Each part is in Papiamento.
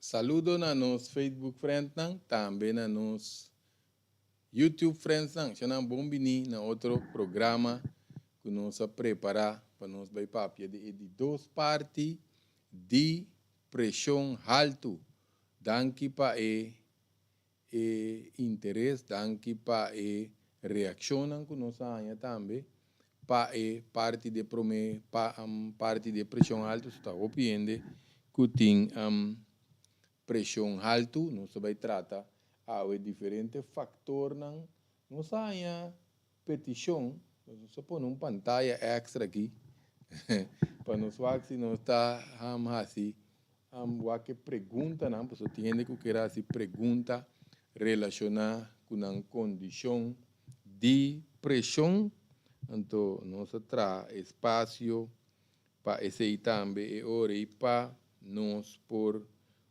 Saludo na nos Facebook friendnan, tambe na nos YouTube friendsnan. Shonnan, bon bini na otro programa ku nos a prepará pa nos bai papia di e di dos parti di preshon haltu. Danki pa e interes, danki pa e reakshonnan ku nos a haña tambe pa e parti di promé pa, parti di preshon haltu. Ta hopi hende ku tin preshon haltu. Nos ta bai trata awe diferente faktornan. Nos a haña petishon, nos a pone un pantaya èkstra aki pa nos wak si nos ta hasi wak e preguntanan, pasobra tin hende ku ke hasi pregunta relashoná ku nan kondishon di preshon. Anto nos a traha espasio pa esei tambe e ora ei pa nos por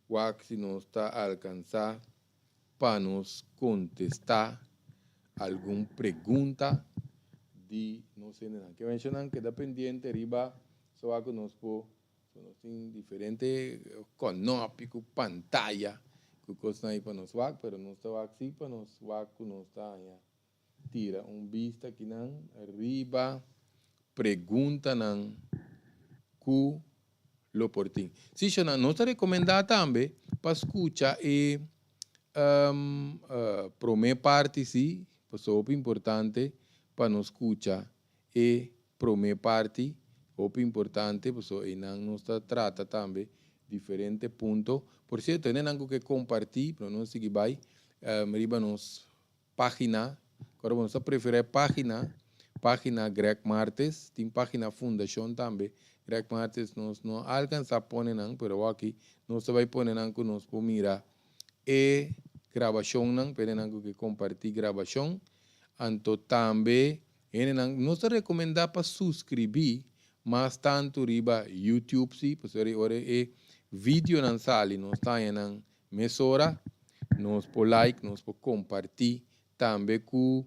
wak si nos ta alkansá pa nos kontestá algun pregunta di nos hendenan. Ke menshonan keda pendiente riba so ku nos por so nos tin diferente kònòpi ku pantaya ku kosnan ei pa nos wak, pero nos ta wak sí pa nos wak ku nos ta haña tira un bista akinan riba preguntanan ku lo por tin. Sí, shonnan, nos ta rekomendá tambe pa skucha e promé parti sí, pasobra hopi importante pa nos skucha e promé parti, hopi importante pasobra einan nos ta trata tambe diferente punto. Por sierto, hendenan ku ke kompartí, pero nos sigui bai riba nos página, awor nos ta preferí página Greg Martes, tin página Fundashon tambe. Greg Martes nos no a alkansá pone nan, pero aki nos ta bai pone nan ku nos por mira e grabashonnan, pa hendenan ku ke kompartí grabashon. Anto tambe hendenan nos ta rekomendá pa suskribí mas tantu riba YouTube sí, pasobra ora e videonan sali nos ta haña nan mesora, nos por like, nos por kompartí tambe ku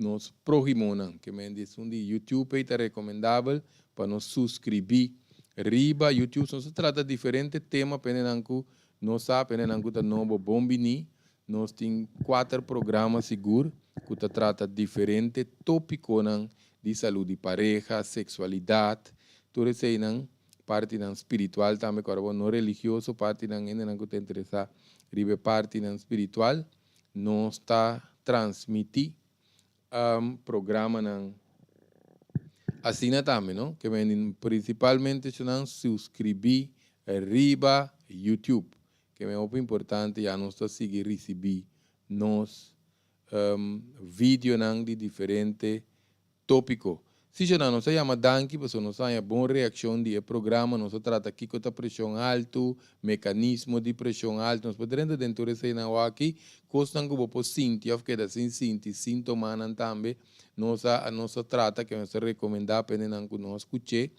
nos próhimonan. Ke men di esun di YouTube ei ta rekomendabel pa nos suskribí riba YouTube. Nos ta trata diferente tema pa hendenan ku no sa, pa hendenan ku ta nobo bon biní. Nos tin kuater programa sigur ku ta trata diferente tópikonan di salú di pareha, seksualidat, tur eseinan, partinan spiritual tambe, ku ora bo no religioso, partinan hendenan ku ta interesá riba e partinan spiritual. Nos ta transmití programanan asina tambe, no? Ke men prinsipalmente esnan suskribí riba YouTube. Ke men hopi importante, ya nos ta sigui risibí nos videonan di diferente tópiko. Sí, shonnan, nos a yama danki pasobra nos a haña bon reakshon di e programa. Nos a trata kiko ta preshon haltu, mekanismo di preshon haltu. Nos por drenta den tur eseinan awaki, kosnan ku bo por sinti òf keda sin sinti, síntomanan tambe. Nos a trata ke nos ta rekomendá pa hendenan ku no a skuch'é,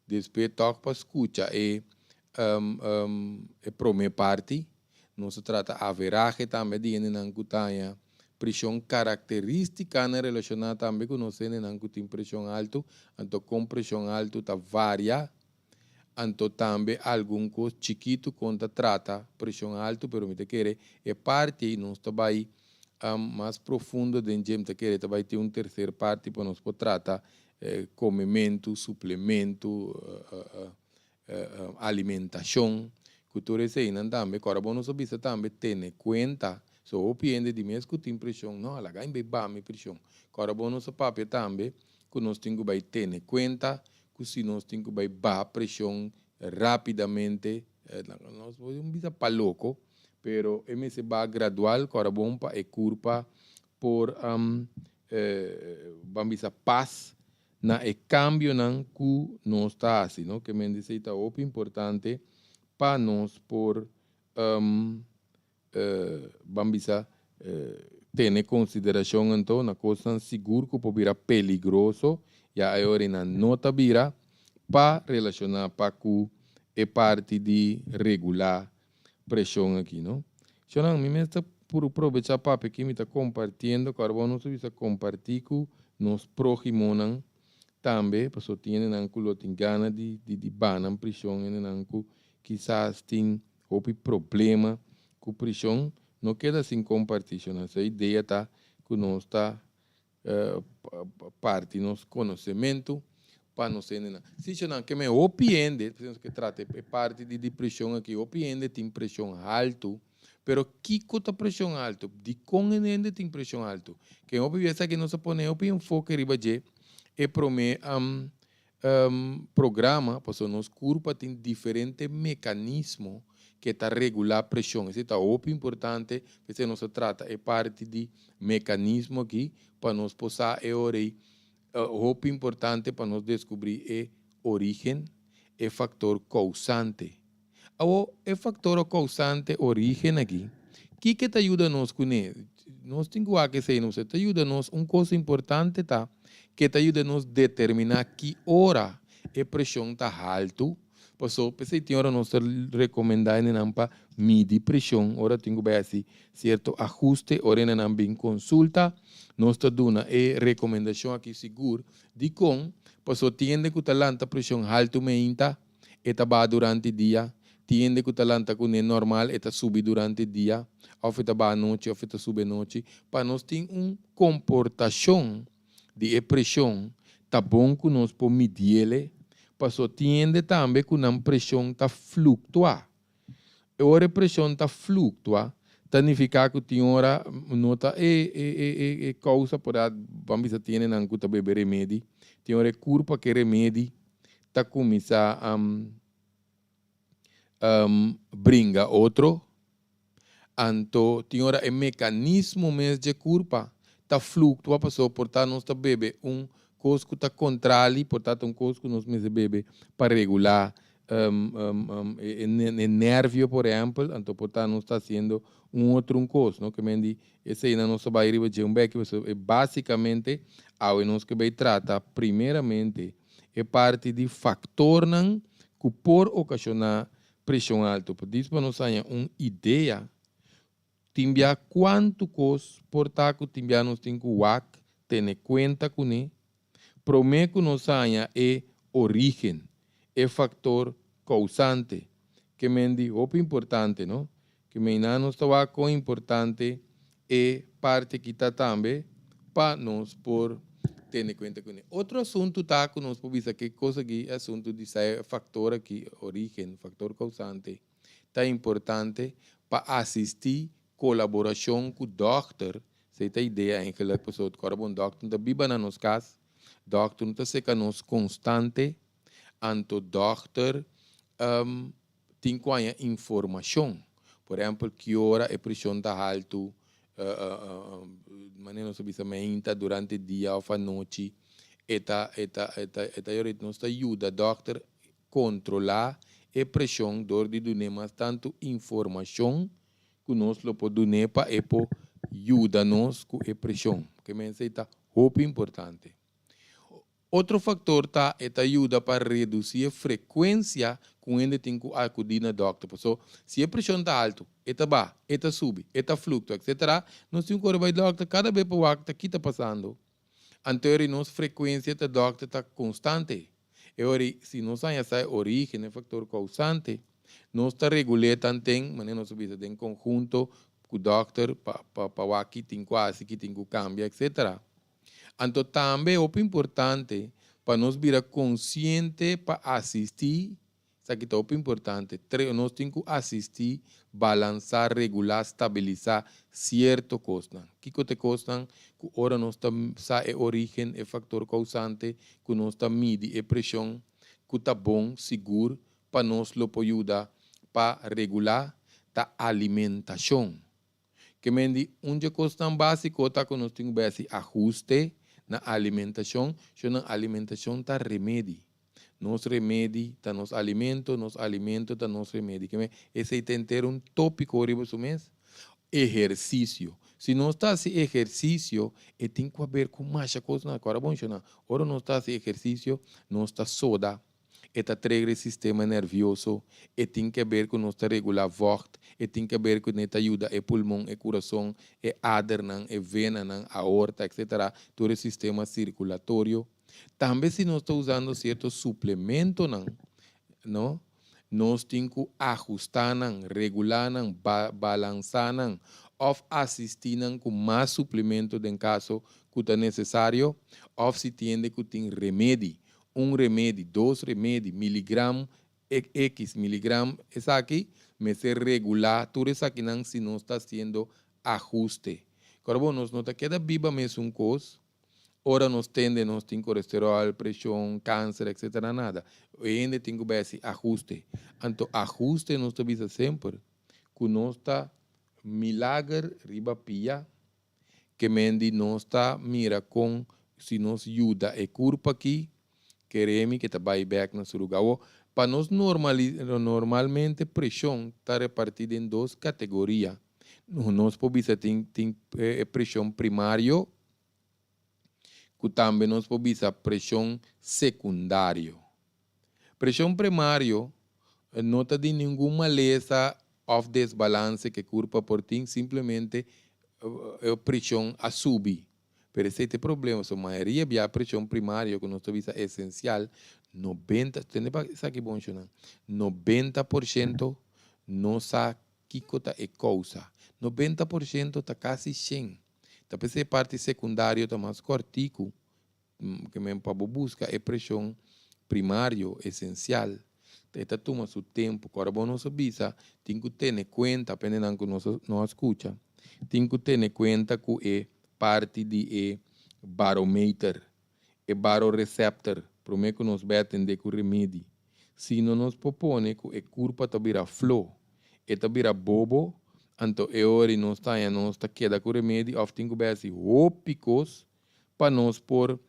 despues tòg pa skucha e promé parti. Nos a trata averahe tambe di hendenan ku ta haña preshon, karakterístikanan relashoná tambe ku nos hendenan ku tin preshon haltu, anto kon preshon haltu ta varia, anto tambe algun kos chikitu kon ta trata preshon haltu, pero mi ta kere e parti ei nos ta bai mas profundo den dje. Mi ta kere ta bai tin un terser parti pa nos por trata komementu, suplementu, alimentashon, ku tur eseinan tambe. Ku ora bo nos a bisa tambe tene kuenta, so hopi hende di mes ku tin preshon, no, laga mi bai baha mi preshon. Ku ora bo nos a papia tambe ku nos tin ku bai tene kuenta ku si nos tin ku bai baha preshon rápidamente, nos por bisa pa loko, pero e mester baha gradual, ku ora bon pa e kurpa por ban bisa pas na e kambionan ku nos ta hasi, no? Ke men di esei ta hopi importante pa nos por ban bisa tene konsiderashon anto na kosnan sigur ku por bira peligroso, ya e ora nan no ta bira pa relashoná pa ku e parti di regulá preshon aki, no? Shonnan, mi mes ta puru probechá papia aki, mi ta kompartiendo ku ora bo nos a bisa kompartí ku nos próhimonan tambe, pasobra tin hendenan ku lo tin gana di baha nan preshon, hendenan ku kisas tin hopi problema ku preshon, no keda sin kompartí. Shon, e idea ta ku nos ta parti nos konosementu pa nos hende. Si, shon, ke men hopi hende, ku trata e parti di depreshon aki, hopi hende tin preshon haltu, pero kiko ta preshon haltu? Di kon hende tin preshon haltu? Ke hopi biaha ku nos pone hopi enfoke riba dje e promé programa, pasobra nos kurpa tin diferente mekanismo ku ta regulá preshon. Esei ta hopi importante, pasobra nos trata e parti di mekanismo aki pa nos por e ora hopi importante pa nos deskubrí e orígen, e faktor kousante. Awor, e faktor kousante, orígen aki, kiko ta yuda nos kuné? Nos tin ku esei, nos ta yuda nos, un kos importante ta ku ta yuda nos determiná ki ora e preshon ta haltu. Pasobra, p'esei tin ora nos rekomendá nan pa midi preshon, ora tin ku hasi sierto ahuste, ora nan bin konsulta, nos ta duna e rekomendashon aki sigur, di kon, pasobra tin hende ku ta lanta preshon haltu mainta, e ta baha durante dia, tin hende ku ta lanta kuné normal, e ta subi durante dia, òf e ta baha anochi, òf e ta subi anochi, pa nos tin un komportashon di preshon, ta bon ku nos por midi, pasobra tin hende tambe ku nan preshon ta fluktuá. E ora preshon ta fluktuá, ta nifiká ku tin ora no ta e kousa por ban bisa tin hendenan ku ta bebe remedi, tin ora kurpa ke remedi ta kuminsá bringa otro, anto tin ora e mekanismo mes di kurpa ta fluktua, pasobra por ta nos ta bebe un kos ku ta kontrali, por ta un kos ku nos mester bebe pa regulá e nervio, por ehèmpel, anto por ta nos ta hasiendo un otro un kos, no? Ke men di esei nos ta bai riba dje un bèki, básikamente awe nos ke bai trata primeramente e parti di faktornan ku por okashoná preshon haltu. Por pa nos haña un idea, tin bia kuantu kos por ta ku tin bia nos tin ku wak, tene kuenta kuné, promé ku nos haña e orígen, e faktor kousante, ke men di hopi importante, no? Ke men nos ta wak kon importante e parti aki ta tambe pa nos por tene kuenta kuné. Otro asuntu ta ku nos por bisa ku kos aki, asuntu di faktor aki, orígen, faktor kousante, ta importante pa asistí kolaborashon ku dòkter. Esei ta idea eigenlijk, pasobra ora un dòkter ta biba na nos kas, dòkter ta serka nos konstante, anto dòkter tin ku informashon. Por ehèmpel, ki ora e preshon ta haltu, manera nos bisa mainta, durante dia òf anochi, e ta nos ta yuda dòkter kontrolá e preshon dor di duna mas tantu informashon ku nos lo por duna pa e por yuda nos ku e preshon. Ke men ta hopi importante. Otro faktor ta e ta yuda pa redusí e frekuensia ku hende tin ku akudí na dòkter. So, si e preshon ta haltu, e ta baha, e ta subi, e ta fluktua, etc. Nos tin ku bai dòkter kada bes pa wak kiko ta pasando. Anto nos frekuensia ta dòkter ta konstante. E ora, si nos haña e orígen, e faktor kousante, nos ta regulá tanten, manera nos bisa den konhunto ku dòkter pa wak ki tin ku hasi, ki tin ku kambia, etc. Anto tambe ta importante pa nos bira konsiente pa asistí, esaki ta importante. Nos tin ku asistí, balansá, regulá, stabilisá sierto kosnan. Kiko ta kosnan ku ora nos ta sa e orígen, e faktor kousante, ku nos ta midi e preshon, ku ta bon, sigur, pa nos lo por yuda pa regulá ta alimentashon. Ke men di un kosnan básiko ta ku nos tin ku ahuste na alimentashon, so na alimentashon ta remedi. Nos remedi ta nos alimento, nos alimento ta nos remedi. Ke men esei ta henter un tópiko riba su mes. Ehersisio. Si nos ta hasi ehersisio, e tin ku ber ku mas kos na awor bon shona. Ora nos ta hasi ehersisio, nos ta soda, e ta trigger e sistema nervioso, e tin ku ber ku nos ta regulá vocht, e tin ku ber ku ta yuda e pulmon, e kurason, e adernan, e venanan, aorta, etc. Tur e sistema sirkulatorio. Tambe si nos ta usando sierto suplementonan, no? Nos tin ku ahustá nan, regulá nan, balansá nan òf asistí nan ku mas suplemento den kaso ku ta nesesario òf si tin hende ku tin remedi, un remedi, dos remedi, miligram X miligram esaki, mester regulá tur esakinan si nos ta hasiendo ahuste. Kòrda bo, nos no ta keda biba mesun kos ora nos tende nos tin kolesteròl, preshon, kanser, etsetera nada. E hende tin ku bai hasi ahuste. Anto ahuste nos ta bisa semper ku nos ta milager riba pia. Ke men di nos ta mira kon si nos yuda e kurpa aki, keremi ke ta bai bek na su luga. Awor, pa nos normalmente preshon ta reparti den dos kategoria. Nos por bisa tin tin e preshon primario ku tambe nos por bisa preshon sekundario. Preshon primario no ta di ningun malesa òf desbalanse ku e kurpa por tin, simplemente e preshon a subi. Pero esei ta e problema, so mayoria bia preshon primario ku nos ta bisa esensial, 90, tende pa esaki bon shonnan, 90% no sa kiko ta e kousa. 90% ta kasi 100. Ta p'esei e parti sekundario ta mas kòrtiku Ke men pa bo buska e preshon primario esensial ta e ta tuma su tempu. Ku ora bo nos a bisa tin ku tene kuenta, apendenan ku nos no a skucha, tin ku tene kuenta ku e parti di e barometer, e baroreceptor, promé ku nos bai atendé ku remedi. Sino nos por pone ku e kurpa ta bira flo, e ta bira bobo, anto e ora ei nos ta haña nos ta keda ku remedi òf tin ku bai hasi hopi kos pa nos por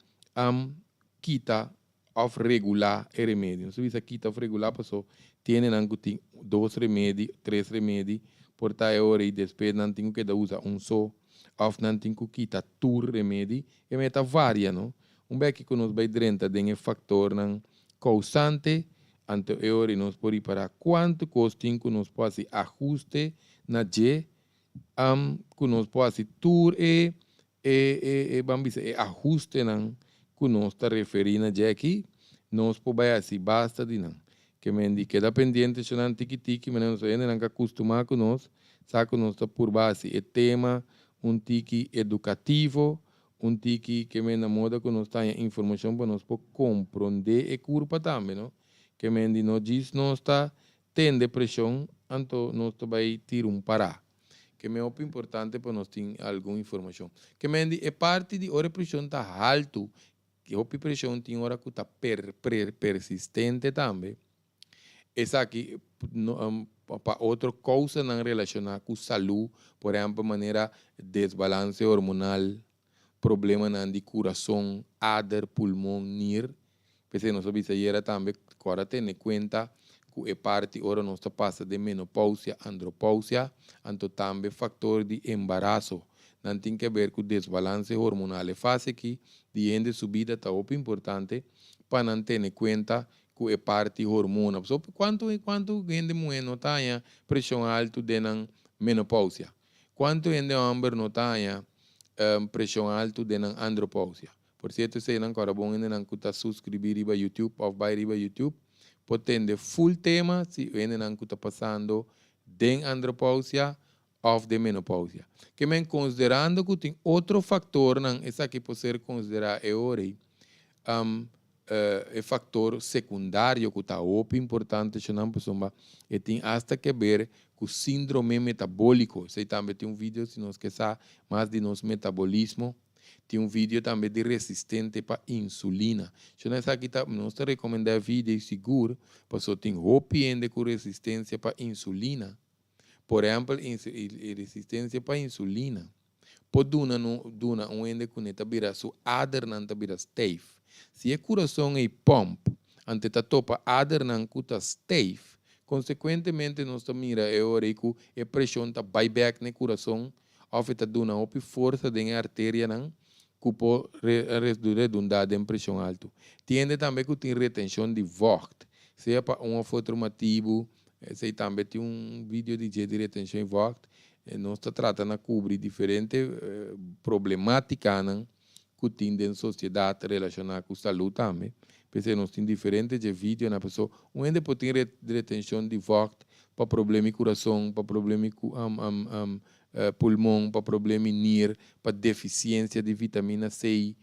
kita of regulá e remedi. Nos ta bisa kita of regulá paso tiene nan ku tin dos remedi, tres remedi, por ta e ora i despues nan tin ku keda usa un so of nan tin ku kita tur remedi. E mei ta varia no. Un beki ku nos bai drenta den e faktornan kousante, anto e ora i nos por ripará kuantu kos tin ku nos por hasi ahuste na dje ku nos por hasi tur e E e e ban bisa e ahustenan ku nos ta referí na dje aki, nos por bai hasi basta di nan. Ke men di keda pendiente shonnan tiki tiki manera nos hendenan ka kustumá ku nos, sa ku nos ta purba hasi e tema un tiki edukativo, un tiki ke men na moda ku nos ta haña informashon pa nos por komprondé e kurpa tambe no. Ke men di no djis nos ta tende preshon anto nos ta bai tira un pará. Ke men hopi importante pa nos tin algun informashon. Ke men di e parti di ora e preshon ta haltu, ke hopi preshon tin ora ku ta per per persistente tambe, esaki no pa otro kousanan relashoná ku salú, por ehèmpel manera desbalanse hormonal, problemanan di kurason, ader, pulmon, nir. P'esei nos a bisa ayera tambe ku ora tene kuenta ku e parti ora nos ta pasa den menopousia, andropousia, anto tambe faktor di embaraso. Nan tin ke ber ku desbalanse hormonal. E fase aki di hende su bida ta hopi importante pa nan tene kuenta ku e parti hormona. Pasobra kuantu kuantu hende muhé no ta haña preshon altu den nan menopousia? Kuantu hende hòmber no ta haña preshon altu den nan andropousia? Por sierto eseinan ku ora bon hendenan ku ta suskribí riba YouTube òf bai riba YouTube por tende full tema si hendenan ku ta pasando den andropousia òf den menopousia. Ke men konsiderando ku tin otro faktornan esaki por ser konsiderá e ora ei e faktor sekundario ku ta hopi importante shonnan pasobra e tin asta ke ber ku síndrome metabóliko. Esei tambe tin un video si nos ke sa mas di nos metabolismo. Tin un video tambe di resistente pa insulina. Shonnan esaki ta nos ta rekomendá e video ei sigur pasobra tin hopi hende ku resistensia pa insulina. Por ehèmpel e resistensia pa insulina. Por duna no duna un hende ku ne ta bira su adernan ta bira stijf. Si e kurason ei pòmp, anto e ta topa adernan ku ta stijf. Konsekuentemente nos ta mira e ora ei ku e preshon ta bai bèk na e kurason òf e ta duna hopi forsa den e arterianan ku por redundá den preshon altu. Tin hende tambe ku tin retenshon di vògt, sea pa un òf otro motibu. Esei tambe tin un video di dje di retenshon di vògt. Nos ta trata na kubri diferente problemátikanan ku tin den sosiedat relashoná ku salú tambe. P'esei nos tin diferente dje videonan paso un hende por tin retenshon di vocht pa problema di kurason, pa problema ku pulmon, pa problema di nir, pa defisiensia di vitamina C,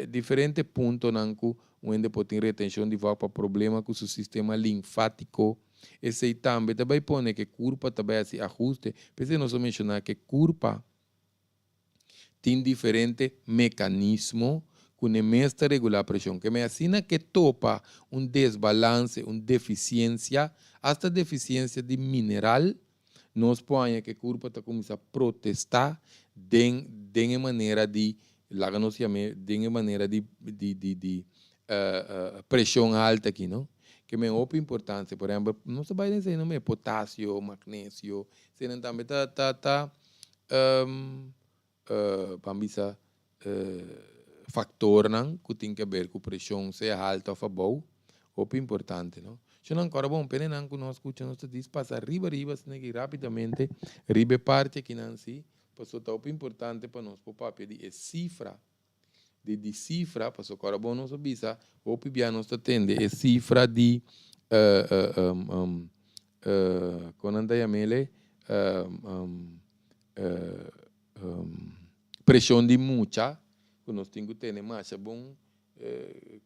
diferente puntonan ku un hende por tin retenshon di vocht pa problema ku su sistema linfátiko. Esei tambe ta bai pone ku e kurpa ta bai hasi ahuste. P'esei nos a menshoná ku e kurpa tin diferente mekanismo ku n'e mes ta regulá preshon. Keme asina ke topa un desbalanse, un defisiensia, asta defisiensia di mineral, nos por haña ku e kurpa ta kuminsá protestá den den e manera di, laga nos yam'é, den e manera di di di di preshon haltu aki, no. Keme hopi importansia. Por ehèmpel, nos ta bai den esei nomé, potasio, magnesio, eseinan tambe ta ta ta Ban bisa factornan cu tin ke ber cu presion sea halto of abou, hopi importante no. Shon ancora bon pene nan cu nos scucha nos ta dis pasa riba riba asina aki rapidamente riba e parti akinan si, pasobra ta hopi importante pa nos por papia di e cifra di di cifra, pasobra ora bo nos a bisa hopi bia nos ta tende e cifra di kon nan ta yam'ele presion di mucha ku nos tin ku tene masha bon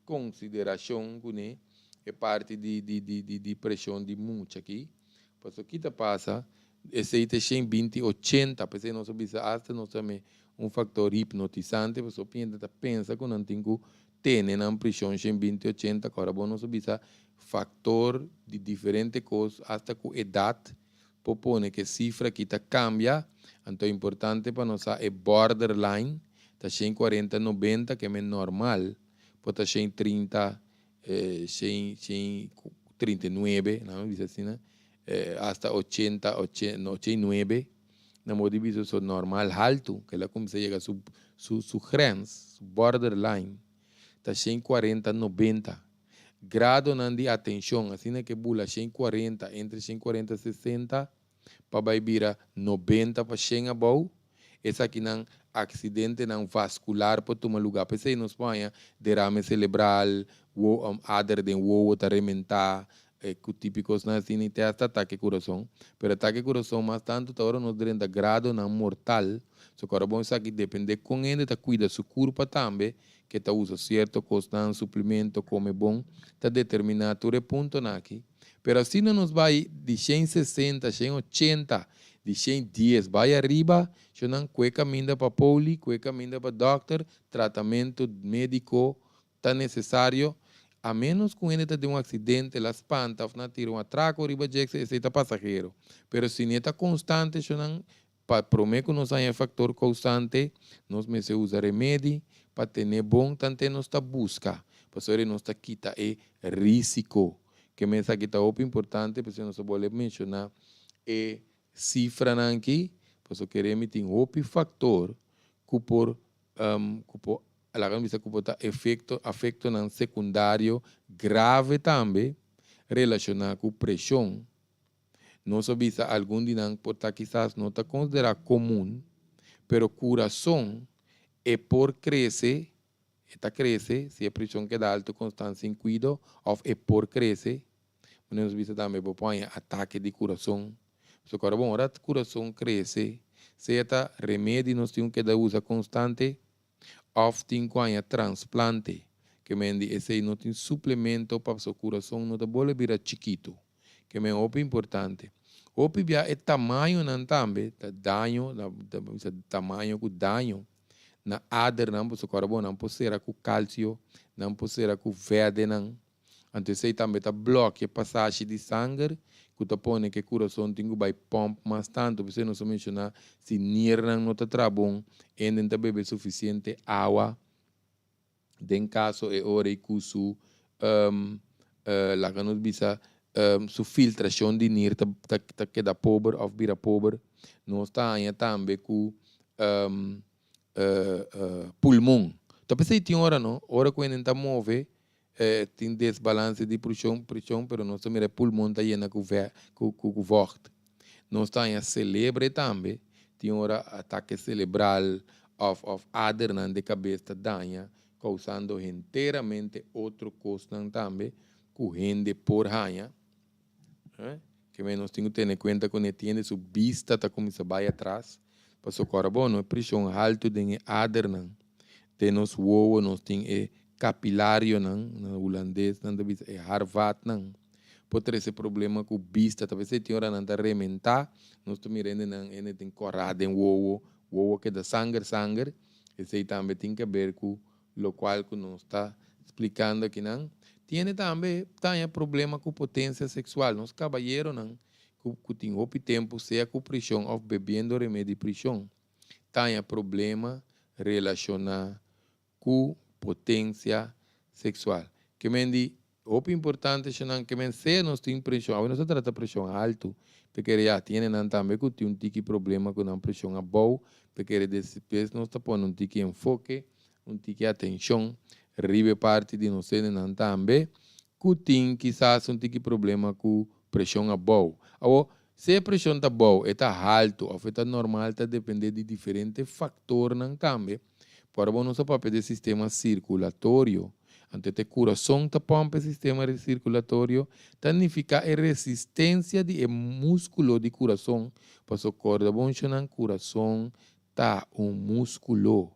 konsiderashon kuné e parti di di di di presion di mucha aki pasobra ki ta pasa esei ta 120 80 p'esei nos a bisa asta nos ta me Un faktor hipnotisante pasobra pienta ta pensa ku nan tin ku tene nan prishon 120 80 ku ora bo nos a bisa faktor di diferente kos asta ku edat por pone ku e sifra aki ta kambia anto importante pa nos sa e borderline ta 140 90 ke men normal por ta 130 139 nan a bisa asina asta 80 89. Na modo di bisa so normal haltu, ke el a kuminsá yega su su su grens, su borderline, ta 140 90. Gradonan di atenshon, asina ke bula 140, entre 140 60, pa bai bira 90 pa 100 abou, esakinan aksidentenan vaskular por tuma lugá. P'esei nos por haña derame selebral, wo ader den wowo ta rementá, E ku típikosnan asina i te hasta atake kurason. Pero atake kurason mas tantu ta ora nos drenta gradonan mortal. So ku ora bon esaki depende kon hende ta kuida su kurpa tambe, ke ta usa sierto kosnan, suplimento, kome bon, ta determiná tur e puntonan aki. Pero asina nos bai di 160, 180, di 110 bai ariba, shonnan kue kaminda pa poli, kue kaminda pa dòkter, tratamentu médiko Ta nesesario, a ménos ku hende ta den un aksidente, la spanta òf nan tira un atrako riba dje, esei ta pasahero. Pero si ne ta konstante shonnan, pa promé ku nos haña e faktor kousante, nos mester usa remedi pa tene bon tante nos ta buska, pasobra nos ta kita e risiko. Ke men esaki ta hopi importante, pasobra nos a bolbe menshoná e sifranan aki, pasobra kere mi tin hopi faktor ku por ku por laga nos bisa ku por ta efekto afektonan sekundario grave tambe relashoná ku preshon. Nos a bisa algun di nan por ta kisas no ta konsiderá komun, pero kurason e por krese, e ta krese si e preshon keda altu konstant sin kuido òf e por krese. Manera nos bisa tambe bo por haña atake di kurason. Pasobra ora bon ora kurason krese, sea ta remedi nos tin ku keda usa konstante òf tin ku haña transplante. Ke men di esei no tin suplemento pasobra kurason no ta bolbe bira chikitu. Ke men hopi importante. Hopi bia e tamañonan tambe ta daño, ta bisa tamaño ku daño na adernan pasobra ora bon nan por sera ku kalsio, nan por sera ku vèdenan. Anto esei tambe ta blòkia pasashi di sanger ku ta pone ku e kurason tin ku bai pòmp mas tantu. P'esei nos a menshoná si niernan no ta traha bon, hende ta bebe sufisiente awa. Den kaso e ora ei ku su laga nos bisa su filtrashon di nier ta ta keda pober òf bira pober. Nos ta haña tambe ku pulmon. Ta p'esei tin ora no, ora ku hende ta move Tin desbalance di preshon, preshon, pero nos ta mira e pulmon ta yena ku ve, ku, ku, ku vocht. Nos ta haña celebre tambe, tin ora atake celebral of, of adernan di kabes ta daña, kousando henteramente otro kosnan tambe ku hende por haña. Ke men nos tin ku tene kuenta ku ne tiende su bista ta kuminsá bai atras. Pasobra kòrda bo, no e preshon haltu den e adernan. Den nos wowo nos tin e kapilarionan, na hulandes nan ta bisa e haarvaatnan, por trese problema ku bista. Ta p'esei tin ora nan ta rementá, nos ta mira hendenan hende tin kòrá den wowo, wowo keda sanger sanger. Esei tambe tin ke ber ku Locual cu nos ta splicando akinan, tiene tambe ta haña problema cu potencia sexual. Nos cabayeronan cu cu tin hopi tempo sea cu prishon of bebiendo remedi prishon, ta haña problema relaciona cu potencia sexual. Ke men di Hopi importante eshanan ke men sea nos tin preshon, awe nos ta trata preshon haltu, ta kere ya tiene nan tambe ku tin un tiki problema ku nan preshon abou, ta kere despues nos ta pone un tiki enfoke, un tiki atenshon riba e parti di nos hendenan tambe ku tin kisas un tiki problema ku preshon abou. Awo, si e preshon ta abou, e ta haltu òf e ta normal ta depende di diferente faktornan tambe. Por abo nos a papia di e sistema sirkulatorio. Anto te kurason ta pòmp e sistema sirkulatorio, ta nifiká e resistensia di e múskulo di kurason. Paso kòrda bon shonnan, kurason ta un múskulo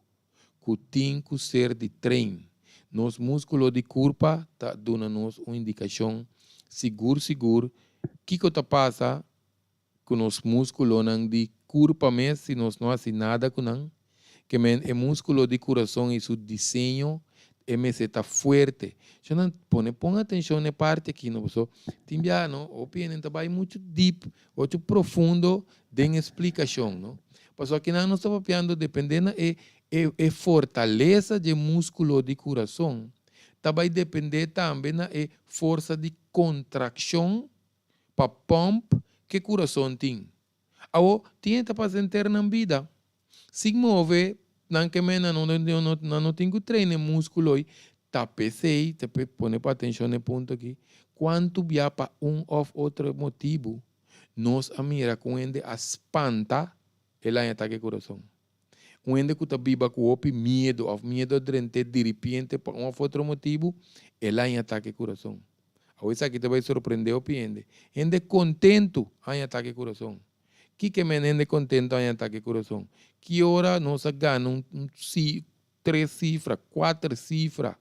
ku tin ku ser di train. Nos múskulo di kurpa ta duna nos un indikashon sigur sigur kiko ta pasa ku nos múskulonan di kurpa mes si nos no hasi nada ku nan. Ke men e múskulo di kurason i su diseño e mester ta fuerte. Shon nan pone pon atenshon na e parti aki no paso tin biaha no hopi hende ta bai muchu dip ocho profundo den e splikashon no. Paso akinan nos ta papiando depende na e e fortalesa dje múskulo di kurason ta bai depende tambe na e forsa di kontrakshon pa pòmp ke kurason tin. Awo, tin e ta pasa henter nan bida sin move nan ke men nan no nan no tin ku train e muskulo i ta p'esei ta pone pa atenshon na e punto aki kuantu bia pa un òf otro motibu nos a mira ku un hende a spanta el a haña atake kurason. Un hende ku ta biba ku hopi miedu òf miedu a drent'é diripiente pa un òf otro motibu, el a haña atake kurason. Awe esaki ta bai sorprendé hopi hende. Hende kontentu haña atake kurason. Kiko men hende kontentu haña atake kurason? Ki ora nos a gana un tres sifra, kuater sifra,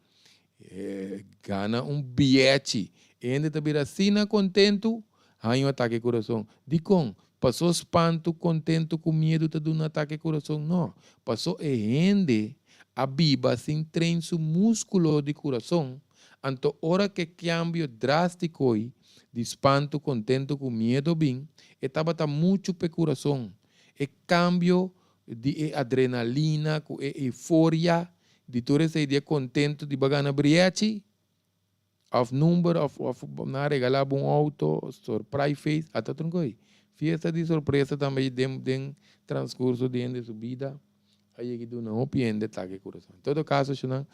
gana un bièchi. E hende ta bira asina kontentu, haña un atake kurason. Dikon? Pasó spantu, kontentu ku miedu ta duna atake kurason? No. Pasó e hende a biba sin train su múskulo di kurason, anto ora ku e kambio drástiko ei di spantu, kontentu ku miedu bin, e tabata muchu p'e kurason. E kambio di e adrenalina ku e euforia di tur esei di e kontentu di bo a gana briechi òf number òf òf nan a regalá bo un outo surprise feest ata tur koi. Fiesta di sorpresa tambe den den transkurso di hende su bida a yega duna hopi hende atake kurason. En todo kaso shunan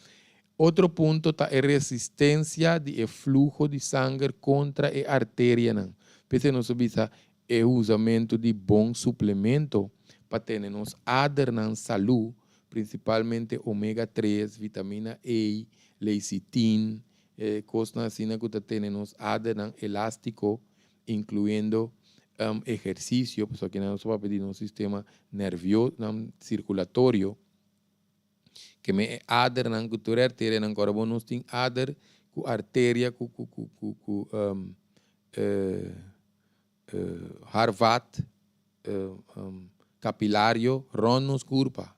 otro punto ta e resistensia di e fluho di sanger kontra e arterianan. P'esei nos a bisa E usamentu di bon suplemento pa tene nos adernan salú, prinsipalmente omega tres, vitamina E, lecitin, e kosnan asina ku ta tene nos adernan elástiko, inkluyendo ehersisio, pasobra kinan nos ta papia di nos sistema nervio, sirkulatorio. Ke men e adernan ku tur e arterianan ku ora bo nos tin ader ku arteria ku ku ku ku ku haarvat kapilario rònt nos kurpa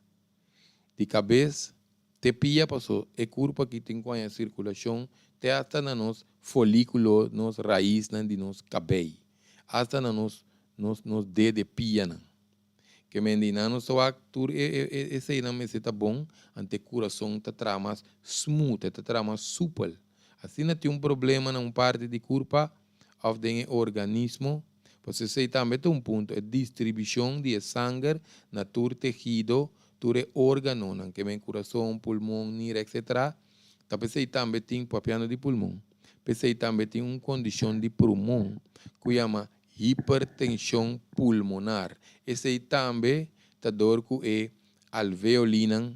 di kabes te pia paso e kurpa aki tin ku haña sirkulashon te asta na nos folikulo nos raisnan di nos kabei asta na nos nos nos dede pianan. Ke men di nan nos ta wak tur e e eseinan mester ta bon, ante e kurason ta traha mas smooth, e ta traha mas supel. Asina tin un problema na un parti di kurpa òf den e organismo, pasobra esei tambe ta un punto, e distribushon di e sanger na tur tehido, tur e órganonan, ke men kurason, pulmon, nira, etcetera, ta p'esei tambe tin, papiando di pulmon, p'esei tambe tin un kondishon di prumon ku yama Hipertenshon pulmonar. Esei tambe ta dor ku e alveolinan,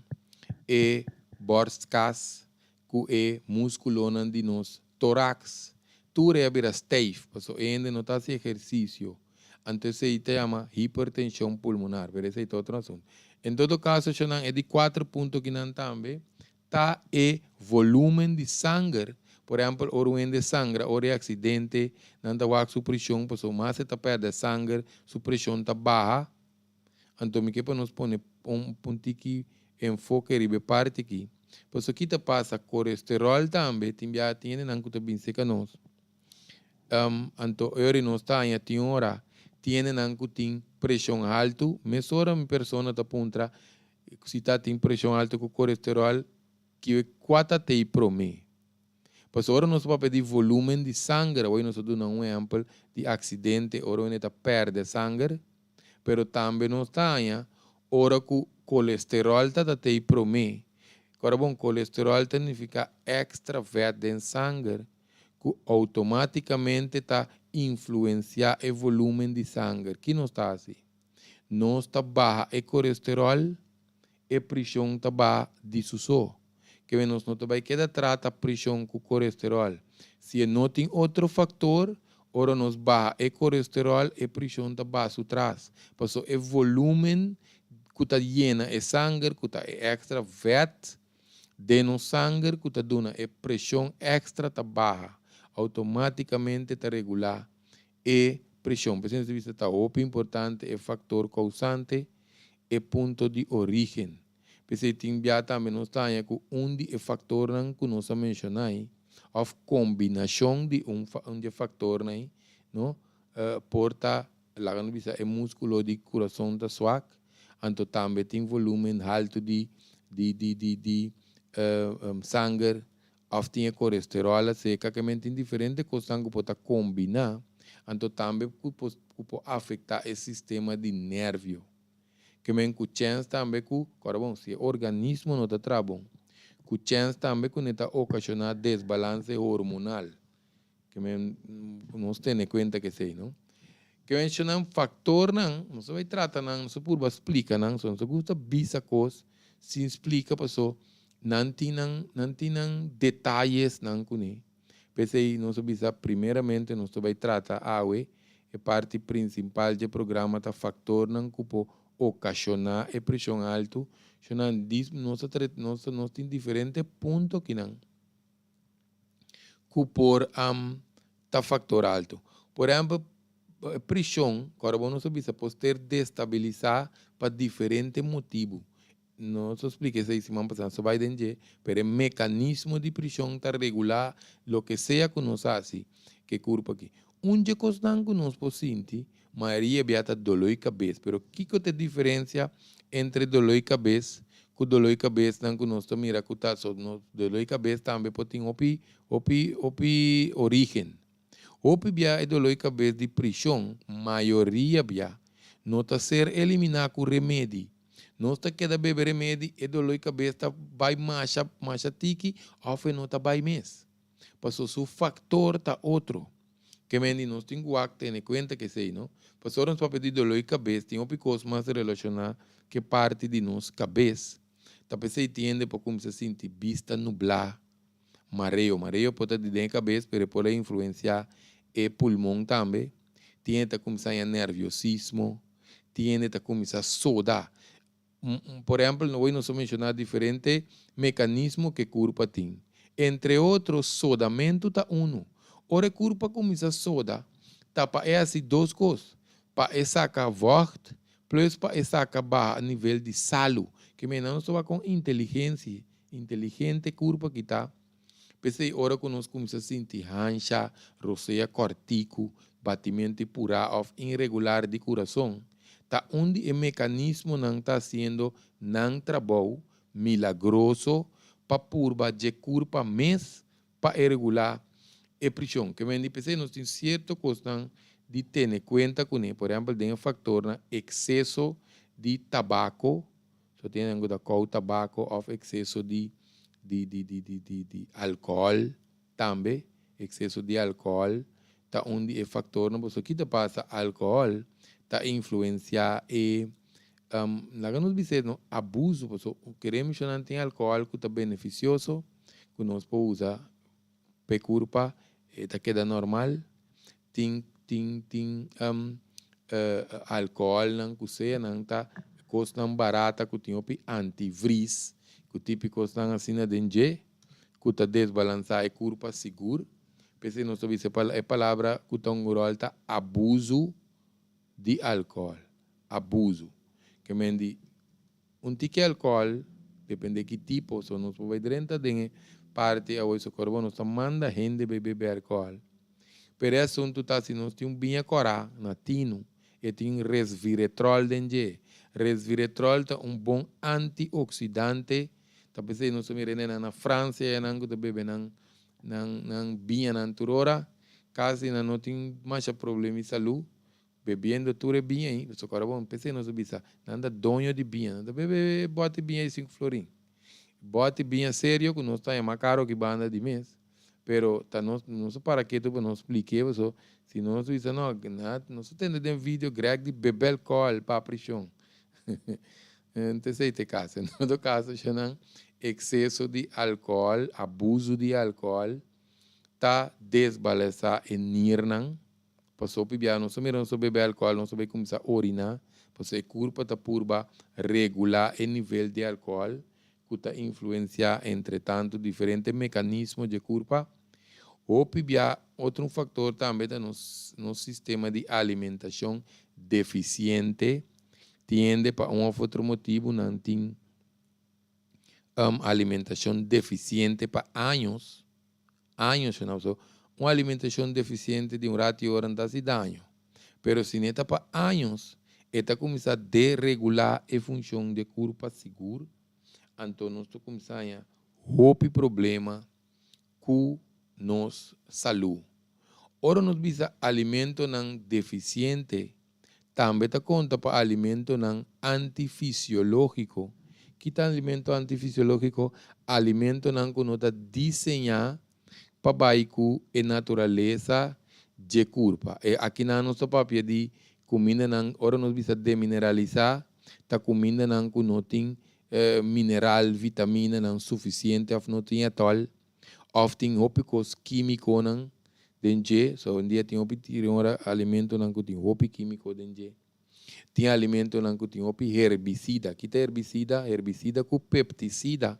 e borstkas ku e múskulonan di nos toraks tur e a bira stijf paso e hende no ta hasi ehersisio anto esei ta yama hipertenshon pulmonar pero esei ta otro asuntu. En todo kaso shonnan e di kuater punto kinan tambe ta e volumen di sanger, por ehempel ora un hende sangra ora e aksidente nan ta wak su preshon paso mas e ta pèrdè sanger su preshon ta baha. Anto mi ke pa nos pone un un tiki enfoke riba e parti aki. Pasobra ki ta pasa, kolesterol tambe tin biaha tin hendenan ku ta bin seka nos. Anto e ora nos ta haña tin ora tin hendenan ku tin preshon haltu, mesora mi persona ta puntra si ta tin preshon haltu ku kolesterol, ki kua ta tei promé? Pasobra ora nos papia di volumen di sanger, awor nos ta duna un ehèmpel di aksidente ora hende ta pèrdè sanger, Pero tambe nos ta haña ora ku kolesteròl ta ta tei promé. Kòrda bon, kolesteròl ta nifiká èkstra vèt den sanger ku outomátikamente ta influensiá e volúmen di sanger. Ki nos ta hasi? Nos ta baha e kolesteròl, e prishon ta baha di su so. Kebe nos no ta bai keda trata prishon ku kolesteròl. Si e no tin otro faktor, ora nos baha e kolesteròl, e prishon ta baha su tras. Paso e volúmen ku ta yena e sanger, ku ta e èkstra vèt den nos sanger ku ta duna e preshon èkstra ta baha. Outomátikamente ta regulá e preshon. P'esei nos ta bisa ta hopi importante e faktor kousante, e punto di orígen. P'esei tin bia tambe nos ta haña ku un di e faktornan ku nos a menshoná ei, òf kombinashon di un un di e faktornan ei, no, por ta, laga nos bisa e múskulo di kurason ta swak, anto tambe tin volúmen haltu di di di di di sanger òf tin e kolesteròl aseka, ke men tin diferente kosnan ku por ta kombiná, anto tambe ku por ku por afektá e sistema di nèrvio. Ke men ku chèns tambe ku, kòrda bon, si e organismo no ta traha bon, ku chèns tambe ku ne ta okashoná desbalanse hormonal. Ke men nos tene kuenta ku esei, no? Ke men shonnan faktornan, nos ta bai trata nan, nos ta purba splika nan, so nos ta gusta bisa kos sin splika paso nan tin nan, nan tin nan detayesnan kuné. P'esei nos a bisa primeramente nos ta bai trata awe e parti prinsimpal dje programa ta faktornan ku por okashoná e preshon altu. Shonan dis nos ta tre nos ta nos tin diferente punto kinan ku por ta faktor altu. Por ehèmpel e preshon kòrda bo nos a bisa por ser destabilisá pa diferente motibu. Nos a splika esei siman pasá, nos a bai den dje, pero e mekanismo di prishon ta regulá loke sea ku nos hasi ku e kurpa aki. Un dje kosnan ku nos por sinti, mayoria bia ta doló i kabes. Pero kiko ta e diferensia entre doló i kabes ku doló i kabesnan ku nos ta mira ku ta so nos doló i kabes tambe por tin hopi hopi hopi orígen. Hopi bia e doló i kabes di prishon, mayoria bia, no ta ser eliminá ku remedi. Nos ta keda bebe remedi, e doló di kabes ta bai masha, masha tiki òf e no ta bai mes. Pasobra su faktor ta otro. Ke men di nos tin ku wak tene kuenta ku esei, no? Pasobra ora nos papia di doló di kabes, tin hopi kos mas relashoná ku e parti di nos kabes. Ta p'esei tin hende por kuminsá sinti bista nublá, mareo. Mareo por ta di den e kabes, pero e por a influensiá e pulmon tambe. Tin hende ta kuminsá haña nerviosismo. Tin hende ta kuminsá soda. Por ehèmpel, no nos a menshoná diferente mekanismo ku e kurpa tin. Entre otro, sodamentu ta unu. Ora e kurpa kuminsá soda, ta pa e hasi dos kos, pa e saka vògt plus pa e saka baha nivel di salu. Ke mena nos ta wak kon inteligensia, inteligente kurpa ki ta. P'esei ora ku nos kuminsá sinti hansha, rosea kòrtiku, batimentu purá òf inregular di kurason, ta un di e mekanismonan ta hasiendo nan trabou milagroso pa purba dje kurpa mes pa e regulá e prishon. Ke men di p'esei nos tin sierto kosnan di tene kuenta kuné, por ehèmpel den e faktornan ekseso di tabako, So tin hende ku ta kou tabako òf ekseso di di di di di di di alkohòl tambe. Ekseso di alkohòl ta un di e faktornan pasobra ki ta pasa alkohòl ta influensiá e Laga nos bisa no abuso, paso kere menshonan tin alkohòl ku ta benefisioso ku nos por usa p'e kurpa e ta keda normal. Tin tin tin alkohòlnan ku sea nan ta kosnan barata ku tin hopi antivries ku tipi kosnan asina den dje ku ta desbalansá e kurpa sigur. P'esei nos ta bisa e palabra ku ta un ròl ta abuso di alkohòl, abuso. Ke men di un tiki alkohòl, depende ki tipo, so nos por bai drenta den e parti awor socorro bo nos ta manda hende bai bebe alkohòl. Pero e asuntu ta si nos tin un biña kòrá na tinu, e tin resviretròl den dje. Resviretròl ta un bon antioksidante, ta p'esei nos ta mira hendenan na Fransia enan ku ta bebe nan nan nan biñanan tur ora. Casi nan no tin masha problema di salud bebiendo tur e biña ahi, pasobra ora bo p'esei nos a bisa nan ta doño di biña, nan ta bebe e bote biña di sinku florin. Bote biña serio cu nos ta haña mas caro ki banda di mes, pero ta nos nos a para ketu pa nos splik'e pasobra si no nos bisa no nos a tende den video Greg di bebe alcohol pa prishon. Entonces esei ta e caso. En todo caso nan exceso di alcohol, abuso di alcohol. Ta desbalesá e nirnan, pasobra pibia nos ta mira nos ta bebe alkohòl nos ta bai kuminsá oriná, pasobra e kurpa ta purba regulá e nivel di alkohòl ku ta influensiá entretantu diferente mekanismo dje kurpa. Hopi bia otro un faktor tambe ta nos nos sistema di alimentashon defisiente, tin hende pa un òf otro motibu nan tin. Alimentacion deficiente pa años, años shona pasobra un alimentacion deficiente di un rati ora no ta haci daño, pero si no ta pa años e ta cuminsa deregula e funcion di e curpa sigur, anto nos ta cuminsa haña hopi problema cu nos salud. Ora nos bisa alimentonan deficiente, tambe ta conta pa alimentonan antifisiologico. Ki ta alimento antifisiologico? Alimentonan cu no ta diseña pa bay cu e naturalesa dje curpa. E akinan nos ta papia di cumindanan, ora nos bisa demineralisa, ta cumindanan cu no tin mineral, vitaminanan suficiente of no tin atol, of tin hopi cos quimiconan den dje. So hoendia tin hopi tira ora alimentonan cu tin hopi quimico den dje. Tin alimentonan cu tin hopi herbicida. Ki ta herbicida? Herbicida cu pepticida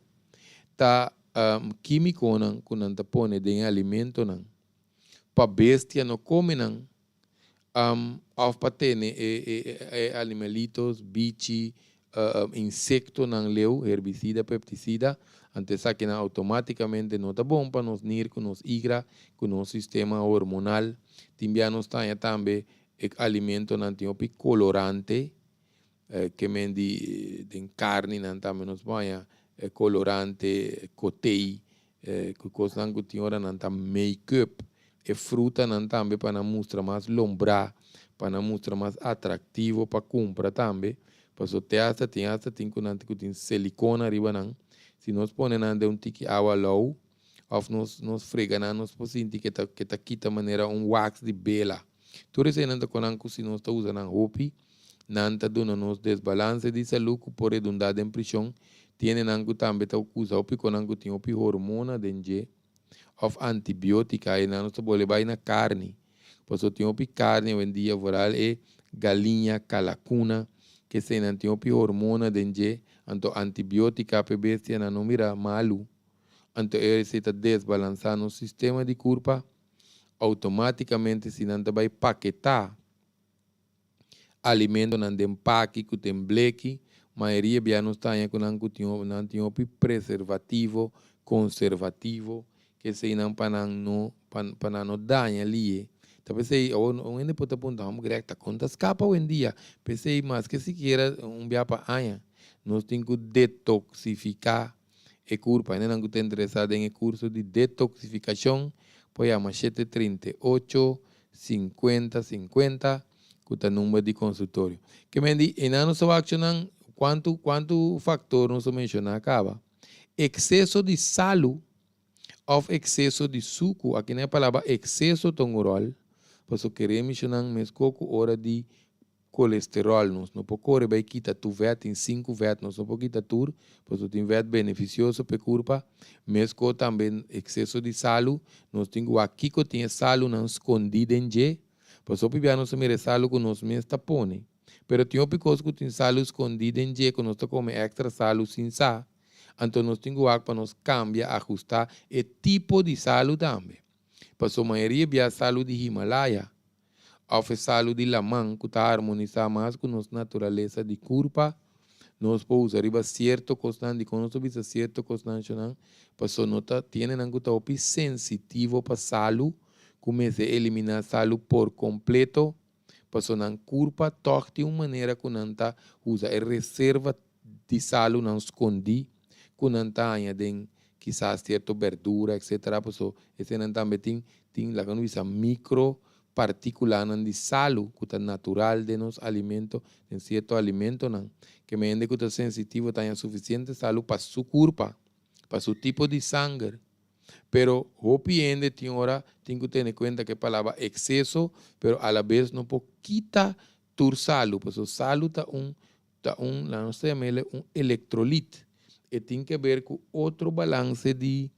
ta quimiconan cu nan ta pone den e alimentonan pa bestia no come nan. Of pa tene e animalitos, bichi, insectonan leu, herbicida, pepticida, anto esakinan automaticamente no ta bon pa nos nir cu nos igra, cu nos sistema hormonal. Tin bia nos ta haña tambe e alimentonan tin hopi colorante, ke men di den carninan tambe nos por haña colorante, cotei, Ku kosnan ku tin ora nan ta make-up e frutanan tambe pa nan mustra mas lombrá, pa nan mustra mas atraktivo pa kumpra tambe. Paso te asta tin asta tin ku nan ku tin selikon ariba nan. Si nos pone nan den un tiki awa lou òf nos nos frega nan nos por sinti ke ta ke ta kita manera un wax di bela. Tur eseinan ta konan ku si nos ta usa nan hopi, nan ta duna nos desbalanse di salú ku por redundá den prishon. Tin hendenan ku tambe ta usa hopi konan ku tin hopi hormona den dje òf antibiótika. Einan nos ta bole bai na karni, pasobra tin hopi karni awendia, vooral e galiña, kalakuna, ke eseinan tin hopi hormona den dje, anto antibiótika pa e bestianan no mira malu. Anto esei ta desbalansá nos sistema di kurpa. Outomátikamente si nan ta bai paketá alimentonan den paki ku ten bleki, mayoria bia nos ta haña ku nan ku tin nan tin hopi preservativo, konservativo, ke eseinan pa nan no pa nan no daña lihe. Ta p'esei awor un hende por ta puntra, Hòmber Greg, ta kon ta skapa awendia? P'esei maske sikiera un bia pa aña nos tin ku detoksifiká E kurpa, hendenan ku ta interesá den e kurso di detoksifikashon por yama 738 50 50 ku ta number di konsultorio. Ke men di einan nos ta wak nan kuantu kuantu faktor nos a menshoná kaba. Ekseso di salu òf ekseso di suku, aki nan e palabra ekseso ta un ròl, pasobra kere mishonan meskó ku ora di. kolesteròl, nos no por kore bai kita tur vèt, tin sinku vèt, nos no por kita tur, pasobra tin vèt benefisioso pa e kurpa, meskos tambe ekseso di salu, nos tin ku wak kiko tin e salunan skondí den dje, pasobra hopi bia nos ta mira e salu ku nos mes ta pone, pero tin hopi kos ku tin salu skondí den dje ku nos ta kome èkstra salu sin sa, anto nos tin ku wak pa nos kambia, ahustá e tipo di salu tambe, pasobra mayoria bia salu di Himalaya òf e salu di laman ku ta harmonisá mas ku nos naturalesa di kurpa, nos por usa riba sierto kosnan. Dikon nos ta bisa sierto kosnan, shonnan? Pasobra no ta tiene nan ku ta hopi sensitivo pa salu, ku mester eliminá salu por kompleto, pasobra nan kurpa tòg tin un manera ku nan ta usa e reserva di salunan skondí ku nan ta haña den kisas sierto berdura etcetera paso esenan tambe tin tin laga nos bisa micro particulanan di salu ku ta natural den nos alimento den sierto alimentonan ke men hende ku ta sensitivo ta haña sufisiente salu pa su kurpa pa su tipo di sanger pero hopi hende tin ora tin ku tene kuenta ku e palabra ekseso pero alabes no por kita tur salu paso salu ta un Ta un, laga nos ta yama el un electrolit. E tin ke ber ku otro balanse di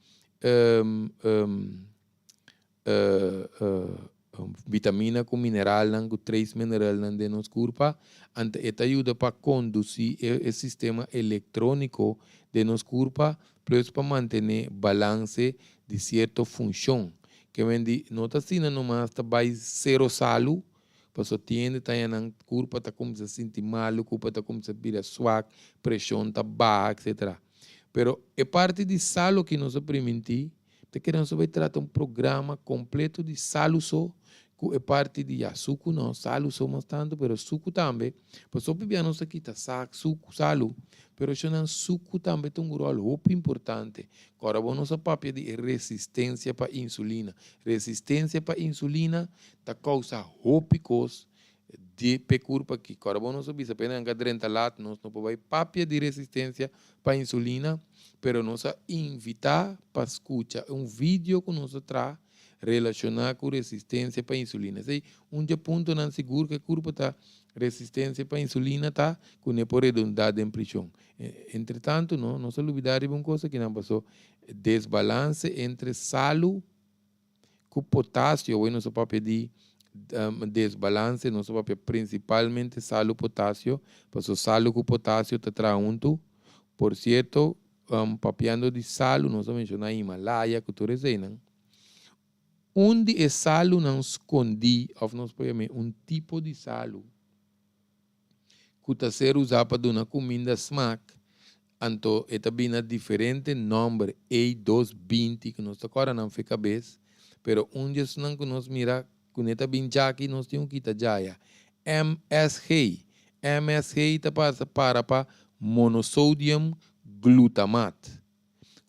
vitamina ku mineralnan, ku trace mineralnan den nos kurpa. Anto e ta yuda pa kondusí e sistema elektróniko den nos kurpa, plus pa mantené balanse di sierto funshon. Ke men di no ta asina nomas ta bai sero salu, Pasobra tin hende ta haña nan kurpa ta kuminsá sinti malu, kurpa ta kuminsá bira swak, preshon ta baha, etcetera. Pero e parti di salu ki nos a primintí, ta kere nos a bai trata un programa kompleto di salu so, ku e parti di ya suku no, salu so mas tantu, pero suku tambe, pasobra hopi bia nos ta kita sa suku, salu, pero eshonan suku tambe ta un ròl hopi importante. Kòrda bo nos a papia di e resistensia pa insulina. Resistensia pa insulina ta kousa hopi kos di p'e kurpa aki. Kòrda bo nos a bisa p'e nan ka drenta lat nos no por bai papia di resistensia pa insulina, pero nos a invitá pa skucha un video ku nos a traha relashoná ku resistensia pa insulina. Esei un dje puntonan sigur ku e kurpa ta resistensia pa insulina ta ku ne por redundá den prishon. Entretantu no nos a lubidá riba un kos akinan paso desbalanse entre salu Ku potasio, awor nos a papia di desbalanse, nos a papia prinsipalmente salu potasio, pasobra salu ku potasio ta traha huntu. Por sierto, papiando di salu nos a menshoná Himalaya ku tur eseinan. Un di e salunan skondí, òf nos por yam'é un tipo di salu, ku ta ser usá pa duna kuminda smak, anto e ta bini na diferente nòmber, ei, dos, 20, ku nos ta kòrda nan fe kabes, pero un di esnan ku nos mira ku ne ta bin djaki nos tin ku kita djaya, MSG. MSG ta pasa para pa monosodium glutamat,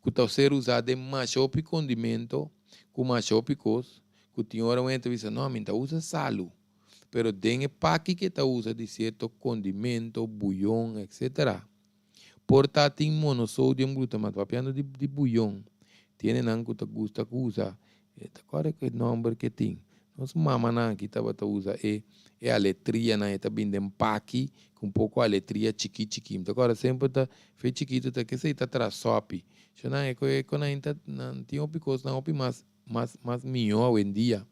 ku ta ser usá den masha hopi kondimento ku masha hopi kos, ku tin ora un hende ta bisa, no, mi ta usa salu. Pero den e paki ke ta usa di sierto kondimento, buyon, etc. Por ta tin monosodium glutamato. Papiando di di buyon, tiene nan ku ta gusta ku usa, e ta kòrda ku e nòmber ke tin. Nos mamanan aki tabata usa e e aletrianan, e ta bin den paki ku un poko aletria chikí chikí. Mi ta kòrda semper ta fe chikitu ta kesei ta traha sòpi. Shonnan e ku e ku nan ta nan tin hopi kosnan hopi mas mas mas mihó awendia.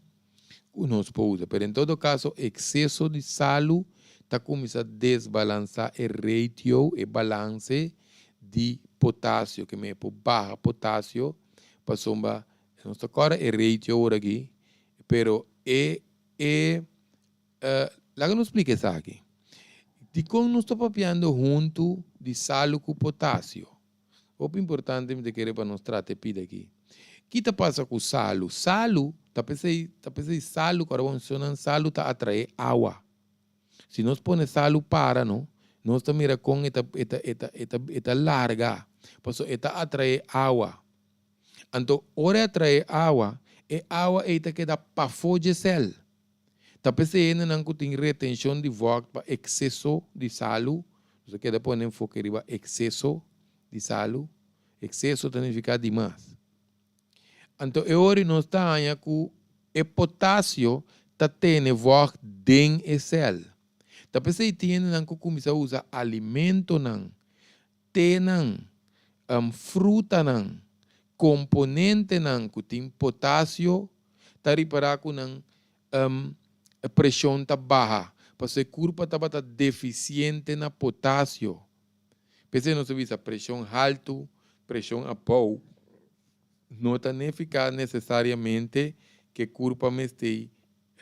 ku nos por usa. Pero en todo kaso ekseso di salu ta kuminsá desbalansá e ratio, e balanse di potasio, ke men por baha potasio pasobra nos ta kòrda e ratio awor aki, pero e e laga nos splika esaki. Dikon nos ta papiando huntu di salu ku potasio? Hopi importante mi ta kere pa nos trata e pida aki. Ki ta pasa ku salu? Salu ta p'esei ta p'esei salu ku ora bo menshonan salu ta atraé awa. Si nos pone salu para no, nos ta mira kon e ta e ta e ta e ta e ta larga, pasobra e ta atraé awa. Anto ora e atraé awa, e awa ei ta keda pafó dje sèl. Ta p'esei hendenan ku tin retenshon di vògt pa ekseso di salu, nos a keda pone enfoke riba ekseso di salu, ekseso ta nifiká dimas. Anto e ora nos ta haña ku e potasio ta tene vògt den e sèl. Ta p'esei tin hendenan ku kuminsá usa alimentonan, tenan, frutanan, komponentenan ku tin potasio, ta ripará ku nan preshon ta baha, pasobra e kurpa tabata defisiente na potasio. P'esei nos ta bisa preshon haltu, preshon abou no ta nifiká nesesariamente ku e kurpa mester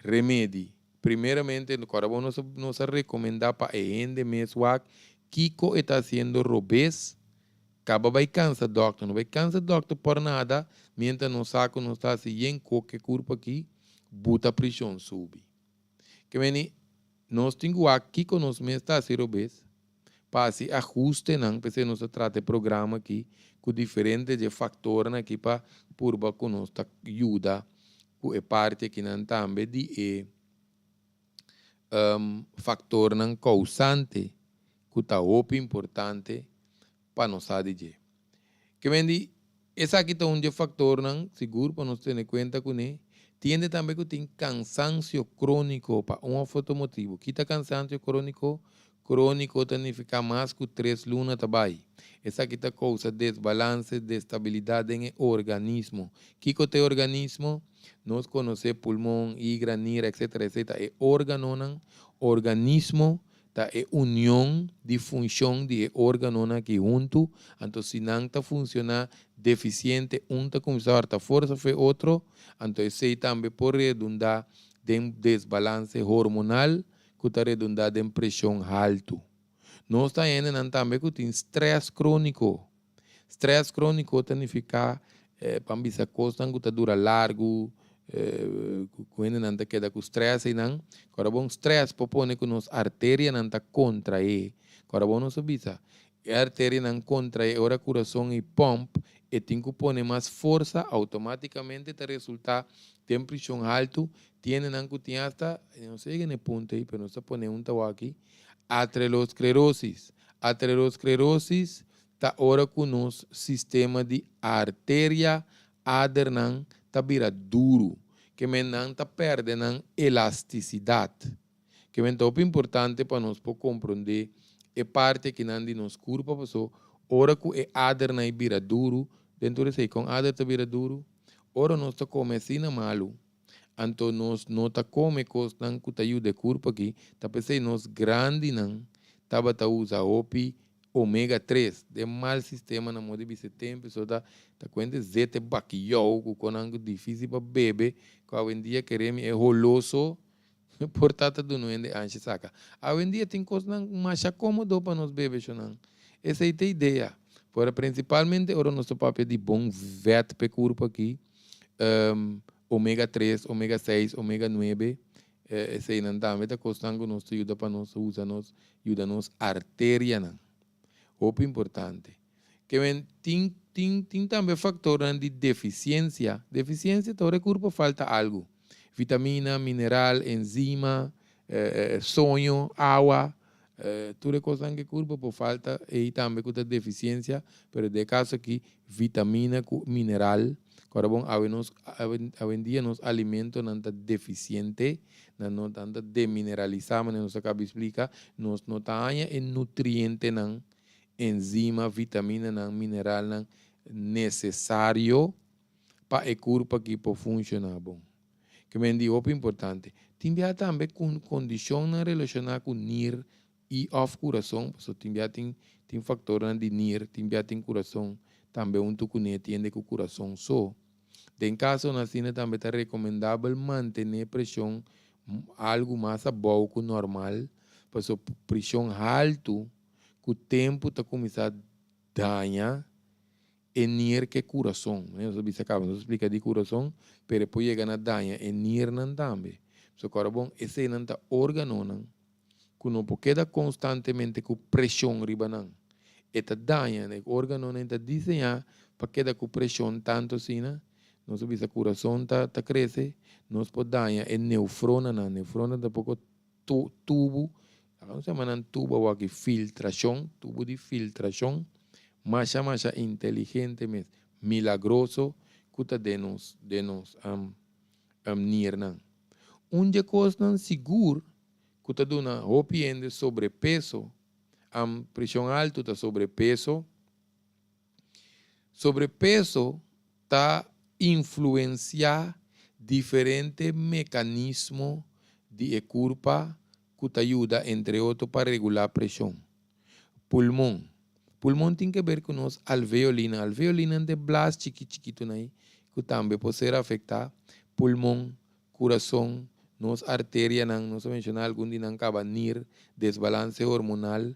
remedi. Primeramente, kòrda bo nos nos a rekomendá pa e hende mes wak kiko e ta hasiendo robes, kaba bai kansa dòkter. No bai kansa dòkter por nada mientras nos sa ku nos ta hasi yen koke kurpa aki buta prishon subi. Ke meni nos tin ku wak kiko nos mes ta hasi robes pa hasi ahustenan, p'esei nos a trata e programa aki ku diferente dje faktornan aki pa purba ku nos ta yuda ku e parti akinan tambe di e faktornan kousante ku ta hopi importante pa nos sa di dje. Ke men di esaki ta un dje faktornan sigur pa nos tene kuenta kuné. Tin hende tambe ku tin kansansio króniko pa un òf otro motibu. Ki ta kansansio króniko? Króniko ta nifiká mas ku tres luna ta bai. Esaki ta kousa desbalanse, destabilidat den e organismo. Kiko ta e organismo? Nos konosé pulmon, igra, nira, etcétera, esei ta e órganonan. Organismo ta e union di funshon di e órganonan aki huntu. Anto si nan ta funshoná defisiente, un ta kuminsá hòrta forsa for e otro, anto esei tambe por redundá den desbalanse hormonal ku ta redundá den preshon haltu. Nos ta hendenan tambe ku tin strès króniko. Strès króniko ta nifiká, pa bisa kosnan ku ta dura largu, ku hendenan ta keda ku strès einan. Kòrda bon, strès por pone ku nos arterianan ta kontraé. Kòrda bon nos a bisa, e arterianan kontraé ora kurason ei pòmp, e tin ku pone mas forsa, outomátikamente ta resultá den preshon haltu. Tin hendenan ku tin asta, no sé yega na e punto ei, pero nos ta pone un tawa aki, aterosclerosis. Aterosclerosis ta ora ku nos sistema di arteria, adernan, ta bira duru, ke men nan ta pèrdè nan elastisidat. Ke men ta hopi importante pa nos por komprondé e parti akinan di nos kurpa, paso ora ku e adernan ei bira duru, den tur esei kon ader ta bira duru? Ora nos ta kome asina malu, anto nos no ta kome kosnan ku ta yuda e kurpa aki, ta p'esei nos grandinan tabata usa hopi omega tres den mal sistema na moda di bisa e tempu so ta ta kuenta e zete bakiyou ku konan ku difisil pa bebe ku awendia keremi e holoso por ta ta dunu hende ansha saka. Awendia tin kosnan masha komodo pa nos bebe shonan. Esei ta idea. Pero prinsipalmente ora nos ta papia di bon vèt pa e kurpo aki, omega tres, omega seis, omega nuebe, eseinan tambe ta kosnan ku nos ta yuda pa nos usa nos yuda nos arterianan. Hopi importante. Ke men tin tin tin tambe faktornan di defisiensia. Defisiensia ta ora e kurpo falta algu. Vitamina, mineral, enzima, soño, awa, tur e kosnan ku e kurpo por falta ei tambe ku ta defisiensia, pero den e kaso aki vitamina ku mineral. Kòrda bon awe nos awendia nos alimentonan ta defisiente, nan no nan ta demineralisá manera nos a kaba di splika, nos no ta haña e nutrientenan enzima, vitaminanan, mineralnan nesesario pa e kurpa aki por funshoná bon. Ke men di hopi importante. Tin bia tambe ku kondishonnan relashoná ku nir i òf kurason, pasobra tin bia tin tin faktornan di nir, tin bia tin kurason tambe huntu kuné, tin hende ku kurason so. Den kasonan asina tambe ta rekomendabel mantené preshon algu mas abou ku normal, pasobra preshon haltu ku tempu ta kuminsá daña e nir ku e kurason. Nos a bisa kaba, nos a splika di kurason, pero e por yega na daña e nirnan tambe. So kòrda bon, eseinan ta órganonan ku no por keda konstantemente ku preshon riba nan. E ta daña, e órganonan ta diseñá pa keda ku preshon tantu asina. Nos a bisa kurason ta ta krese, nos por daña e neufronanan. Neufronan ta poko tubu, aka nos yama nan tubu awor aki, filtrashon, tubu di filtrashon, masha masha inteligente mes, milagroso ku ta den nos den nos nirnan. Un dje kosnan sigur ku ta duna hopi hende sobrepeso, am preshon altu ta sobrepeso. Sobrepeso ta influensiá diferente mekanismo di e kurpa ku ta yuda entre otro pa regulá preshon. Pulmon. Pulmon tin ke ber ku nos alveolinan. Alveolinan ta e blas chiki chikitunan ei ku tambe por ser afektá. Pulmon, kurason, nos arterianan, nos a menshoná algun di nan kaba, nir, desbalanse hormonal,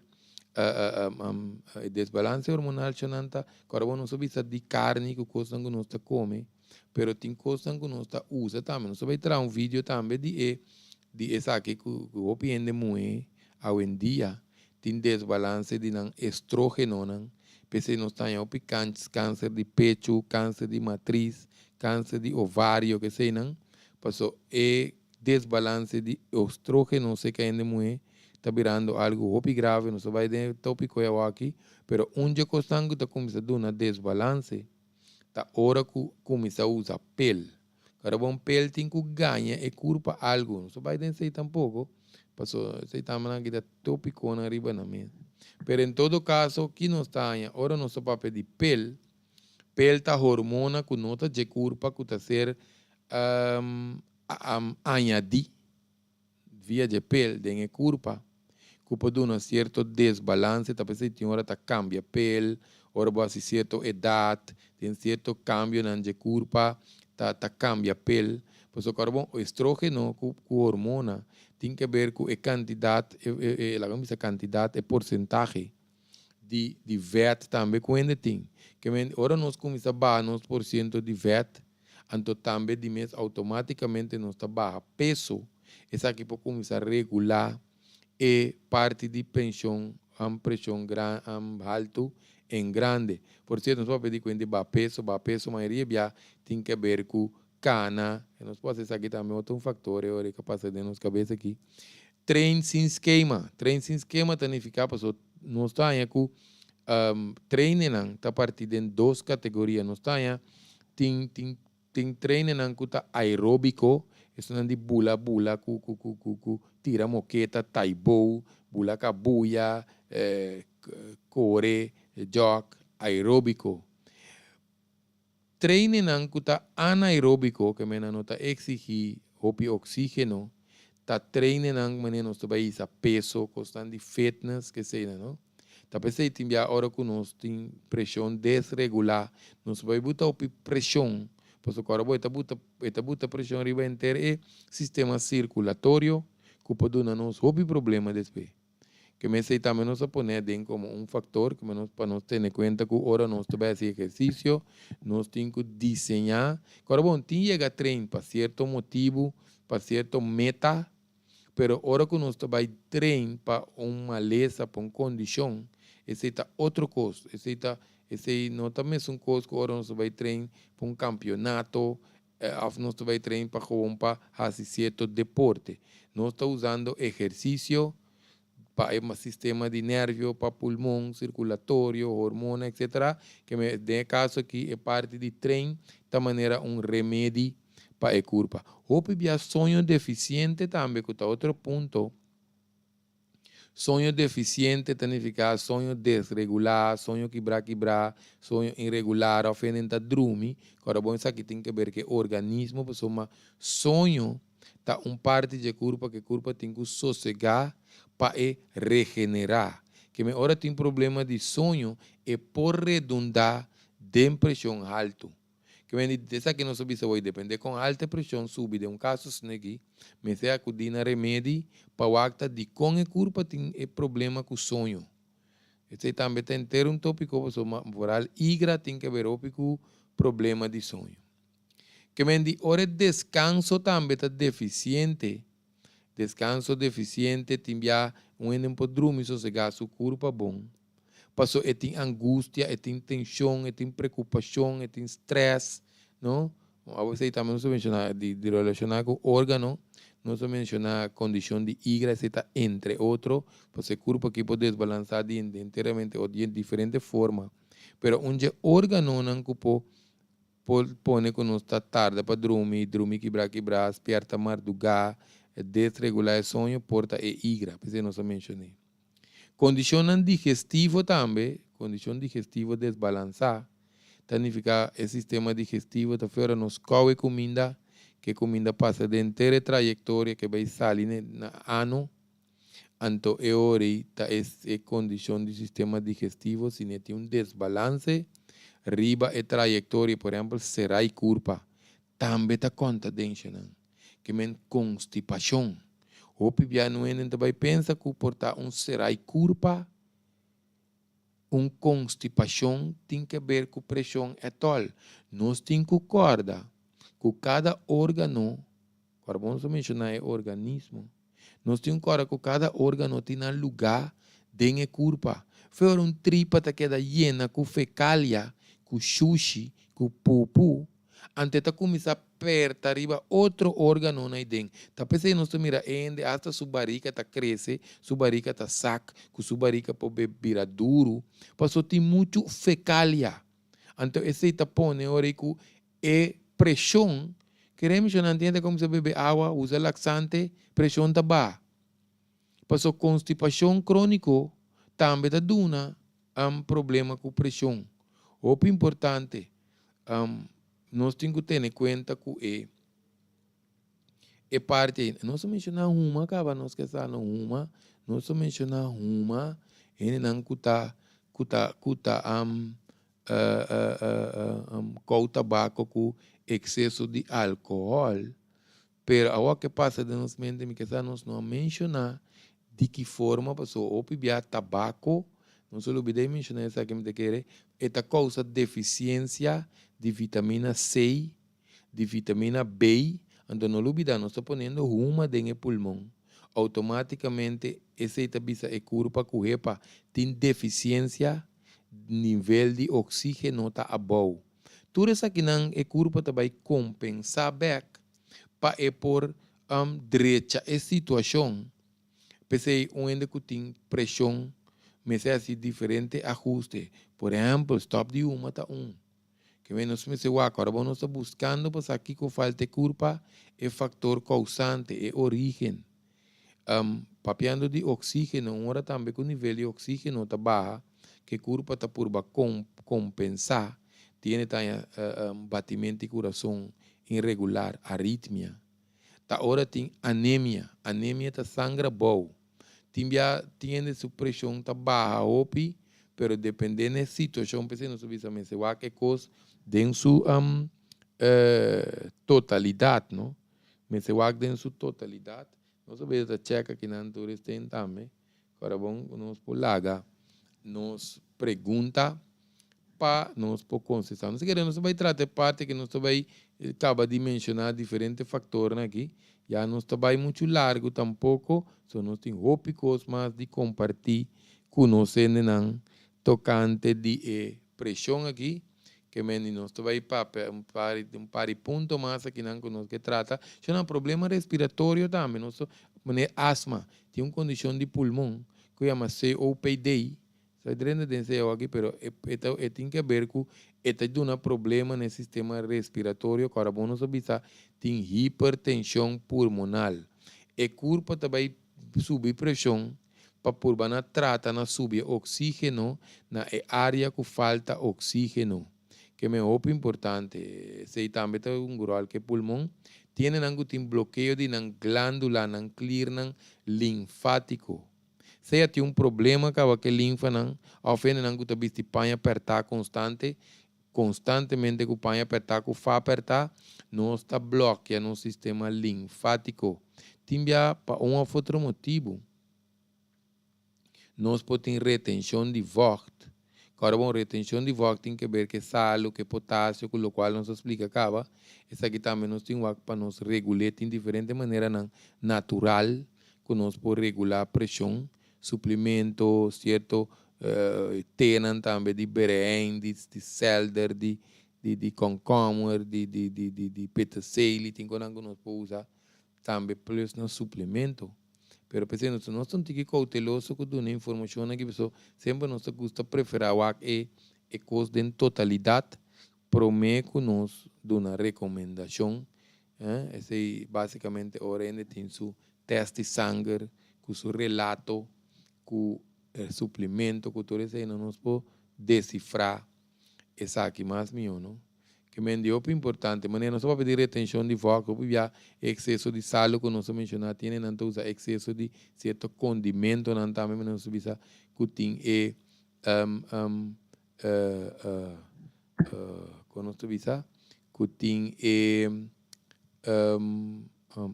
e desbalanse hormonal shonan ta, kòrda bo nos a bisa di karni ku kosnan ku nos ta kome, pero tin kosnan ku nos ta usa tambe. Nos ta bai traha un video tambe di e di esaki ku hopi hende muhé awendia tin desbalanse di nan estrógenonan, p'esei nos ta haña hopi kanser di pechu, kanser di matris, kanser di ovario, keseinan, paso e desbalanse di estrógeno seka hende muhé ta birando algu hopi grave, nos ta bai den e tópiko e awaki, pero un dje kosnan ku ta kuminsá duna desbalanse ta ora ku kuminsá usa pel. Kada bon pel tin ku gaña e kurpa algu. No ta bai den esei tampoko, pasobra esei tamanan aki ta topikonan riba nan mes. Pero en todo kaso, ki nos ta haña ora nos ta papia di pel? Pel ta hormona ku no ta dje kurpa ku ta ser añadí via dje pel den e kurpa ku por duna sierto desbalanse, ta p'esei tin ora ta kambia pel, ora bo hasi sierto edat, tin sierto kambionan dje kurpa ta ta kambia pel. Pasobra ora bo estrogeno ku ku hormona tin ke ber ku e kantidat e e laga mi bisa kantidat e porsentahe di di vèt tambe ku hende tin. Ke men ora nos kuminsá baha nos porsiento di vèt Anto tambe di mes automáticamente nos ta baha peso, esaki por cuminsa regula e parti di pension presion halto en grande. Por cierto nos por pidi cuenta di baha peso, baha peso mayoria bia tin ke ber cu cana, nos por haci esaki tambe otro un factor e ora e ka pasa den nos cabeza aki. Train sin skema, train sin skema ta nifica pasobra nos ta haña cu trainenan ta parti den dos categoria, nos ta haña Tin tin tin trainernan ku ta aeróbiko, esunnan di bula bula ku ku ku ku ku tira moketa, taibou, bula kabuya, kore, jòg, aeróbiko. Trainernan ku ta anaeróbiko, ke men nan no ta eksigí hopi oksígeno, ta trainernan manera nos ta bai hisa peso, kosnan di fitness, keseinan no. Ta p'esei tin bia ora ku nos tin preshon desregulá, nos bai buta hopi preshon, pasobra ora bo e ta buta e ta buta preshon riba henter e sistema sirkulatorio ku por duna nos hopi problema despues. Ke mesei tambe nos a pone aden komo un faktor ku nos pa nos tene kuenta ku ora nos ta bai hasi ehersisio nos tin ku diseñá. Ku ora bo tin yega train pa sierto motibu, pa sierto meta, Pero ora ku nos ta bai train pa un malesa, pa un kondishon, esei ta otro kos. Esei ta, esei no ta mesun kos ku ora nos ta bai train pa un kampionato òf nos ta bai train pa gewoon pa hasi sierto deporte. Nos ta usando ehersisio pa e sistema di nervio, pa pulmon, sirkulatorio, hormona, etcetera. Ke me den e kaso aki e parti di train ta manera un remedi pa e kurpa. Hopi bia soño defisiente tambe ku ta otro punto. Soño defisiente ta nifiká soño desregulá, soño kibrá kibrá, soño iregular òf hende ta drumi. Kòrda bon esaki tin ke ber ku e organismo pasobra soño ta un parti dje kurpa ku e kurpa tin ku sosegá pa e regenerá. Ke men ora tin problema di soño e por redundá den preshon haltu. Ke men di esaki nos a bisa woi depende kon alta e preshon subi den un kaso snegi mester akudí na remedi pa wak ta dikon e kurpa tin e problema ku soño. Esei tambe ta henter un topiko pasobra vooral igra tin ke ber hopi ku problema di soño. Ke men di ora e deskanso tambe ta defisiente, deskanso defisiente tin bia un hende no por drumi sosegá su kurpa bon. Paso e tin angustia, e tin tenshon, e tin preokupashon, e tin strès, no? Abo esei tambe nos a menshoná di di relashoná ku órgano, nos a menshoná kondishon di igra, esei ta entre otro, pasobra e kurpo aki por desbalansá di enteramente o di diferente forma. Pero un dje órganonan ku por por pone ku nos ta tarda pa drumi, drumi kibrá kibrá, spièrta mardugá. E desregulá e soño por ta e igra, p'esei nos a menshoné. Kondishonnan digestivo tambe, kondishon digestivo desbalansá, ta nifiká e sistema digestivo ta fera nos kou e kuminda, ku e kuminda pasa den henter e trayektoria ku e bai sali na ano, anto e ora ei ta e e kondishon di sistema digestivo si ne tin un desbalanse riba e trayektoria, por ehèmpel será e kurpa, tambe ta konta den nan. Ke men konstipashon. Hopi bia no hende ta bai pensa ku por ta un serai kurpa, un konstipashon tin ke ber ku preshon etòl. Nos tin ku kòrda ku kada órgano, ora bo nos a menshoná e organismo, nos tin ku kòrda ku kada órgano tin nan lugá den e kurpa. Fe ora un tripa ta keda yena ku fekalia, ku shushi, ku pupu, Anto e ta kuminsá perta riba otro órganonan aiden. Ta p'esei nos ta mira e hende asta su barika ta krese, su barika ta sak, ku su barika por bira duru, pasobra tin muchu fekalia. Anto esei ta pone ora ei ku e preshon, kere mishonnan tin hende ta kuminsá bebe awa, usa laksante, preshon ta baha. Pasobra konstipashon króniko tambe ta duna problema ku preshon. Hopi importante. Nos tin ku tene kuenta ku e e parti ei. Nos a menshoná huma kaba, nos ke sa no huma, nos a menshoná huma hendenan ku ta ku ta ku ta kou tabako ku ekseso di alkohòl. Pero awor ke pasa den nos mente mi ke sa nos no a menshoná di ki forma pasobra hopi bia tabako, nos a lubida di menshoná esaki mi ta kere, e ta kousa defisiensia di vitamina C, di vitamina B, anto no lubida nos ta poniendo huma den e pulmon, outomatikamente esei ta bisa e kurpa ku hepa tin defisiensia, nivel di oksígeno ta abou. Tur esakinan e kurpa ta bai kompensá bèk pa e por drecha e situashon. P'esei un hende ku tin preshon mester hasi diferente ahuste. Por ehèmpel, stòp di huma ta un. Ke men nos mester wak ora bo nos ta buskando pa sa kiko falta e kurpa, e faktor kousante, e orígen. Papiando di oksígeno, un ora tambe ku nivel di oksígeno ta baha, ke kurpa ta purba kompensá, tiene ta haña batimento di kurason inregular, aritmia. Ta ora tin anemia, anemia ta sangra bou. Tin bia tin hende su preshon ta baha hopi, pero depende na e situashon, p'esei nos ta bisa mester wak e kos den su totalidat, no. Mester wak den su totalidat. Nos a bira ta chèk akinan tur esten tambe. Ora bon ku nos por laga nos pregunta pa nos por kontestá. Nos a kere nos ta bai trata e parti ku nos ta bai kaba di menshoná diferente faktornan aki. Ya nos ta bai muchu largu tampoko, so nos tin hopi kos mas di kompartí ku nos hendenan tokante di e preshon aki. Ke men di nos ta bai papia un par un par di punto mas akinan ku nos ke trata. Shon nan problema respiratorio tambe nos ta manera asma tin un kondishon di pulmon ku yama COPD sa drenta den esei awaki pero e e ta e tin ke ber ku e ta duna problema na e sistema respiratorio ku ora bo nos a bisa tin hipertenshon pulmonal e kurpa ta bai subi preshon pa purba na trata na subi e oxígeno na e área ku falta oxígeno. Ke men hopi importante. Esei tambe ta un ròl ku e pulmon tiene nan ku tin blokeo di nan glándulanan, kliernan linfátiko. Sea tin un problema kaba ku e linfanan òf hendenan ku ta bisti paña pèrtá konstante, konstantemente ku paña pèrtá ku fa pèrtá, nos ta blòkia nos sistema linfátiko. Tin bia pa un òf otro motibu. Nos por tin retenshon di vògt. Kòrda bon, retenshon di vògt tin ke ber ku e salu, ku e potasio, ku lokual nos a splika kaba. Esaki tambe nos tin wak pa nos regul'é. Tin diferente maneranan natural ku nos por regulá preshon, suplimento, sierto tenan tambe di berein, di sèlder, di di kònkòmer, di di peterseli, tin konan ku nos por usa. Tambe plus na suplemento. Pero p'esei nos nos ta un tiki kouteloso ku duna informashonnan aki pasobra semper nos ta gusta preferá wak e e kos den totalidat promé ku nos duna rekomendashon. Esei basikamente ora hende tin su tèst di sanger, ku su relato, ku e suplemento, ku tur esei nos por desifrá esaki mas mihó, no? Ke men di hopi importante, manera nos a papia di retenshon di vògt, hopi bia ekseso di salu ku nos a menshoná, tin nan ta usa ekseso di sierto kondimentonan tambe, manera nos a bisa ku tin e kon nos ta bisa ku tin e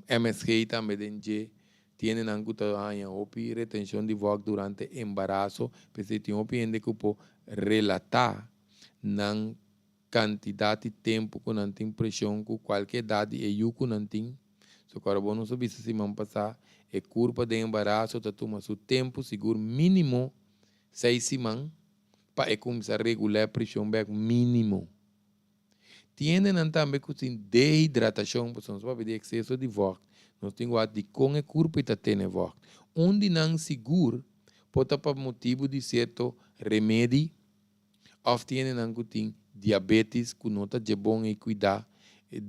MSG tambe den dje, tin hendenan ku ta haña hopi retenshon di vògt durante embaraso, p'esei tin hopi hende ku por relatá nan kantidat di tempu ku nan tin preshon ku kualke edat di e yu ku nan tin. So ku ora bo nos a bisa siman pasá, e kurpa den embaraso ta tuma su tempu sigur mínimo seis siman pa e kuminsá regulá e preshon bèk mínimo. Tin hendenan tambe ku tin dehidratashon, pasobra nos papia di ekseso di vògt, nos tin wak dikon e kurpa i ta tene vògt. Un di nan sigur por ta pa motibu di sierto remedi. Òf tin hendenan ku tin diabetis ku no ta dje bon ei kuidá. E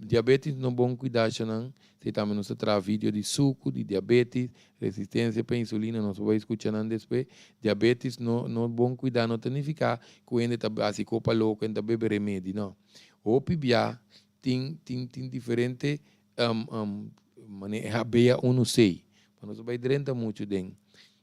diabetis no bon kuidá eshanan. Esei tambe nos ta traha video di suku, di diabetis, resistensia pa insulina, nos por bai skucha nan despues. Diabetis no no bon kuidá no ta nifiká ku hende ta hasi kopa loko, hende ta bebe remedi, no. Hopi bia tin tin tin diferente manera e HbA1c, pa nos no bai drenta muchu den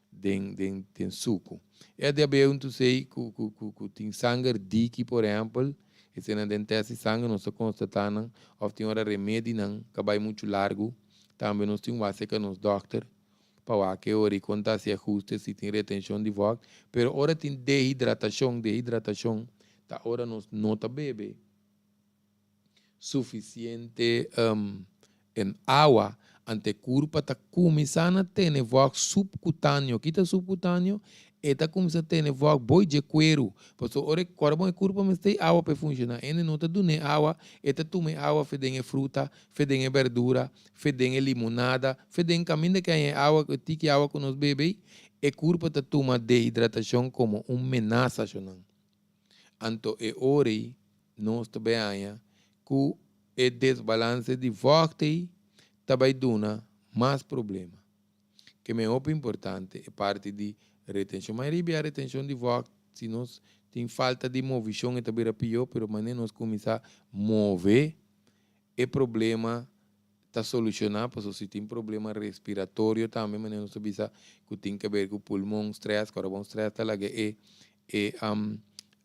den den den suku. E diabé un tusei ku ku ku ku tin sanger diki por ehèmpel, eseinan den tèst di sanger nos ta konstatá nan òf tin ora remedinan ka bai muchu largu, tambe nos tin wak serka nos dòkter pa wak e ora i kon ta hasi ahuste si tin retenshon di vògt, pero ora tin dehidratashon, dehidratashon ta ora nos no ta bebe. Sufisiente en awa, ante e kurpa ta kuminsá na tene vògt supkutaneo. Ki ta supkutaneo? E ta kuminsá tene vògt boi dje kueru. Pasobra ora e kòrda bon e kurpa mester e awa pa e funshoná. Hende no ta dun'é awa, e ta tuma e awa fe den e fruta, fe den e bèrdura, fe den e limonada, fe den kaminda ke haña e awa, e tiki awa ku nos bebe ei, e kurpa ta tuma dehidratashon komo un menasa, shonnan. Anto e ora ei nos ta bai haña ku e desbalanse di vògt ei ta bai duna mas problema. Ke men hopi importante e parti di retenshon. Mayoria bia retenshon di vògt si nos tin falta di movishon e ta bira pió, pero manera nos kuminsá move e problema ta solushoná pasobra si tin problema respiratorio tambe manera nos ta bisa ku tin ke ber ku pulmon, strès, ku ora bon strès ta laga e e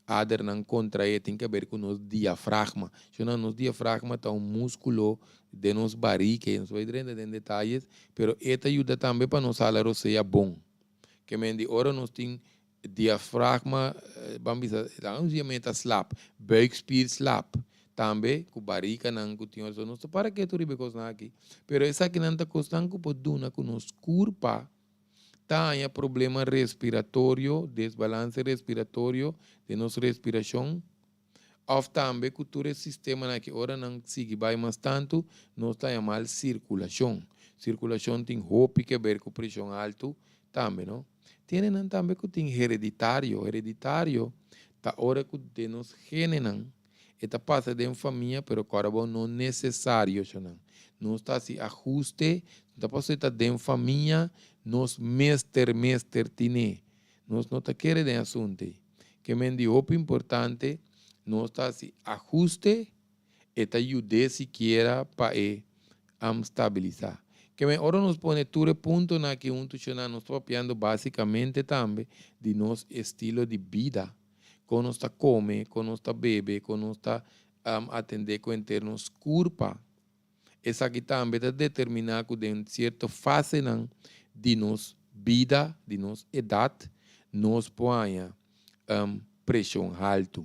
adernan kontraé tin ke ber ku nos diafragma. Shona nos diafragma ta un múskulo den nos barika nos bai drenta den detayes pero e ta yuda tambe pa nos hala rosea bon. Ke men di ora nos tin Diafragma, ban bisa, laga nos yama e ta slap, buikspier slap, tambe ku barikanan ku tin otro, nos ta para ketu riba e kosnan aki, pero esakinan ta kosnan ku por duna ku nos kurpa ta haña problema respiratorio, desbalanse respiratorio den nos respirashon, òf tambe ku tur e sistemanan aki ora nan sigui bai mas tantu nos ta haña mal sirkulashon, sirkulashon tin hopi ke ber ku preshon altu tambe no. Tiene nan tambe ku tin hereditario. Hereditario ta ora ku den nos genenan e ta pasa den famia pero kòrda bo no nesesario shonnan. Nos ta hasi ahuste, no ta pasobra e ta den famia nos mester mester tine. Nos no ta kere den asuntu ei. Ke men di hopi importante nos ta hasi ahuste. E ta yud'é sikiera pa e am stabilisá. Ke ora nos pone tur e puntonan aki huntu shona nos ta papiando básikamente tambe di nos estilo di bida, kon nos ta kome, kon nos ta bebe, kon nos ta atendé ku henter nos kurpa. Esaki tambe ta determiná ku den sierto fasenan di nos bida, di nos edat, nos por haña preshon haltu.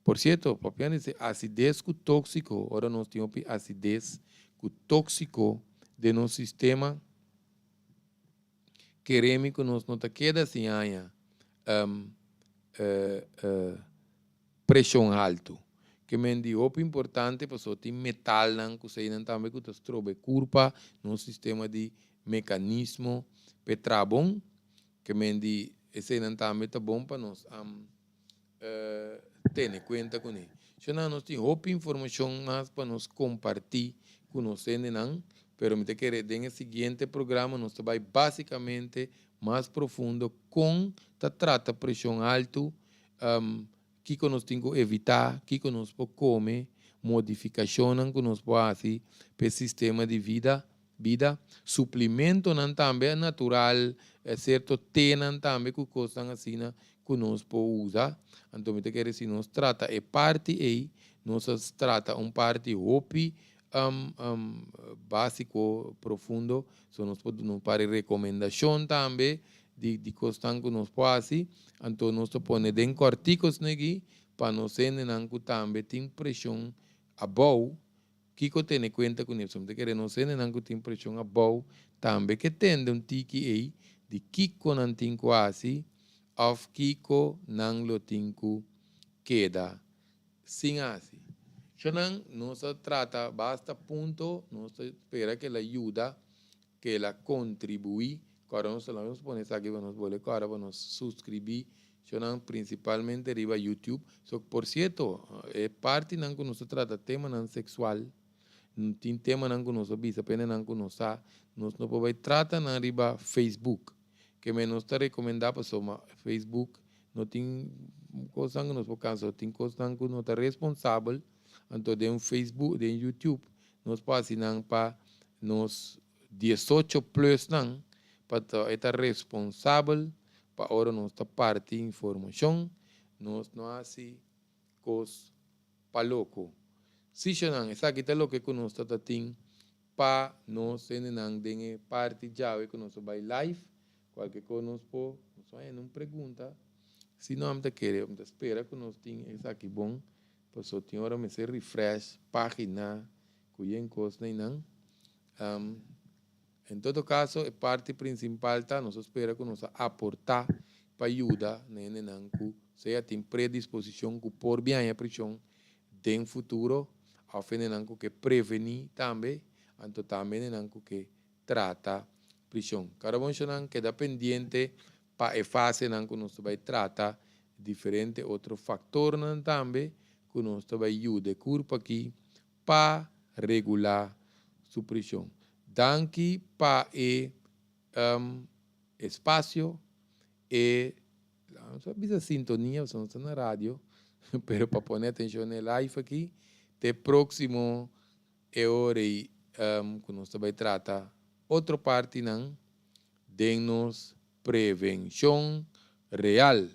Por cierto, papiando di acidez cu toxico, ora nos tin hopi acidez cu toxico den nos sistema, keremi cu nos no ta keda sin haña presion halto. Ke men di hopi importante pasobra tin metalnan cu eseinan tambe cu ta stroba e curpa, nos sistema di mecanismo p'e traha bon. Ke men di eseinan tambe ta bon pa nos tene kuenta kuné. Shona nos tin hopi informashon mas pa nos kompartí ku nos hendenan. Pero mi ta kere den e siguiente programa nos ta bai básikamente mas profundo kon ta trata preshon haltu, kiko nos tin ku evitá, kiko nos por kome, modifikashonnan ku nos por hasi pa e sistema di vida, bida, suplimentonan tambe natural, sierto tenan tambe ku kosnan asina ku nos por usa. Anto mi ta kere si nos trata e parti ei, nos a trata un parti hopi básiko, profundo, so nos por duna un par di rekomendashon tambe di di kosnan ku nos por hasi. Anto nos ta pone den kòrtiko esaki pa nos hendenan ku tambe tin preshon abou, kiko tene kuenta kuné. Pasobra mi ta kere nos hendenan ku tin preshon abou tambe ke tende un tiki ei di kiko nan tin ku hasi òf kiko nan lo tin ku keda sin hasi. Shonan, nos a trata basta punto, nos ta spera ku el a yuda, ku el a kontribuí. Kòrda nos ta nos pone esaki pa nos bole kòrda pa nos suskribí shonan prinsipalmente riba YouTube. So, por sierto, e partinan ku nos ta trata temanan seksual, tin temanan ku nos a bisa pa hendenan ku no sa, nos no por bai trata nan riba Facebook. Ke men nos ta rekomendá pasobra Facebook no tin kosnan ku nos por kansa, tin kosnan ku no ta responsabel, anto den Facebook, den YouTube nos por hasi nan pa nos 18 plus nan pa e ta responsabel pa ora nos ta parti informashon nos no hasi kos pa loko. Si shonan, esaki ta loke ku nos ta tin pa nos hendenan den e parti djawe ku nos a bai live. Kualke kos nos por nos haña un pregunta. Si no ami ta kere, mi ta spera ku nos tin esaki bon, pasobra tin ora mester refresh página ku yen kos nan. En todo kaso, e parti prinsipal ta nos ta spera ku nos a aportá pa yuda na hendenan ku sea tin predisposishon ku por biaña preshon den futuro òf hendenan ku ke prevení tambe, anto tambe hendenan ku ke trata preshon. Kada bon shonan keda pendiente pa e fasenan ku nos ta bai trata diferente otro faktornan tambe ku nos ta bai yuda e kurpa aki pa regulá su preshon. Danki pa e espasio, e nos a bisa sintonia, pasobra nos ta na radio, pero pa pone atenshon na e live aki. Te próksimo e ora ei ku nos ta bai trata otro partinan den nos prevenshon real.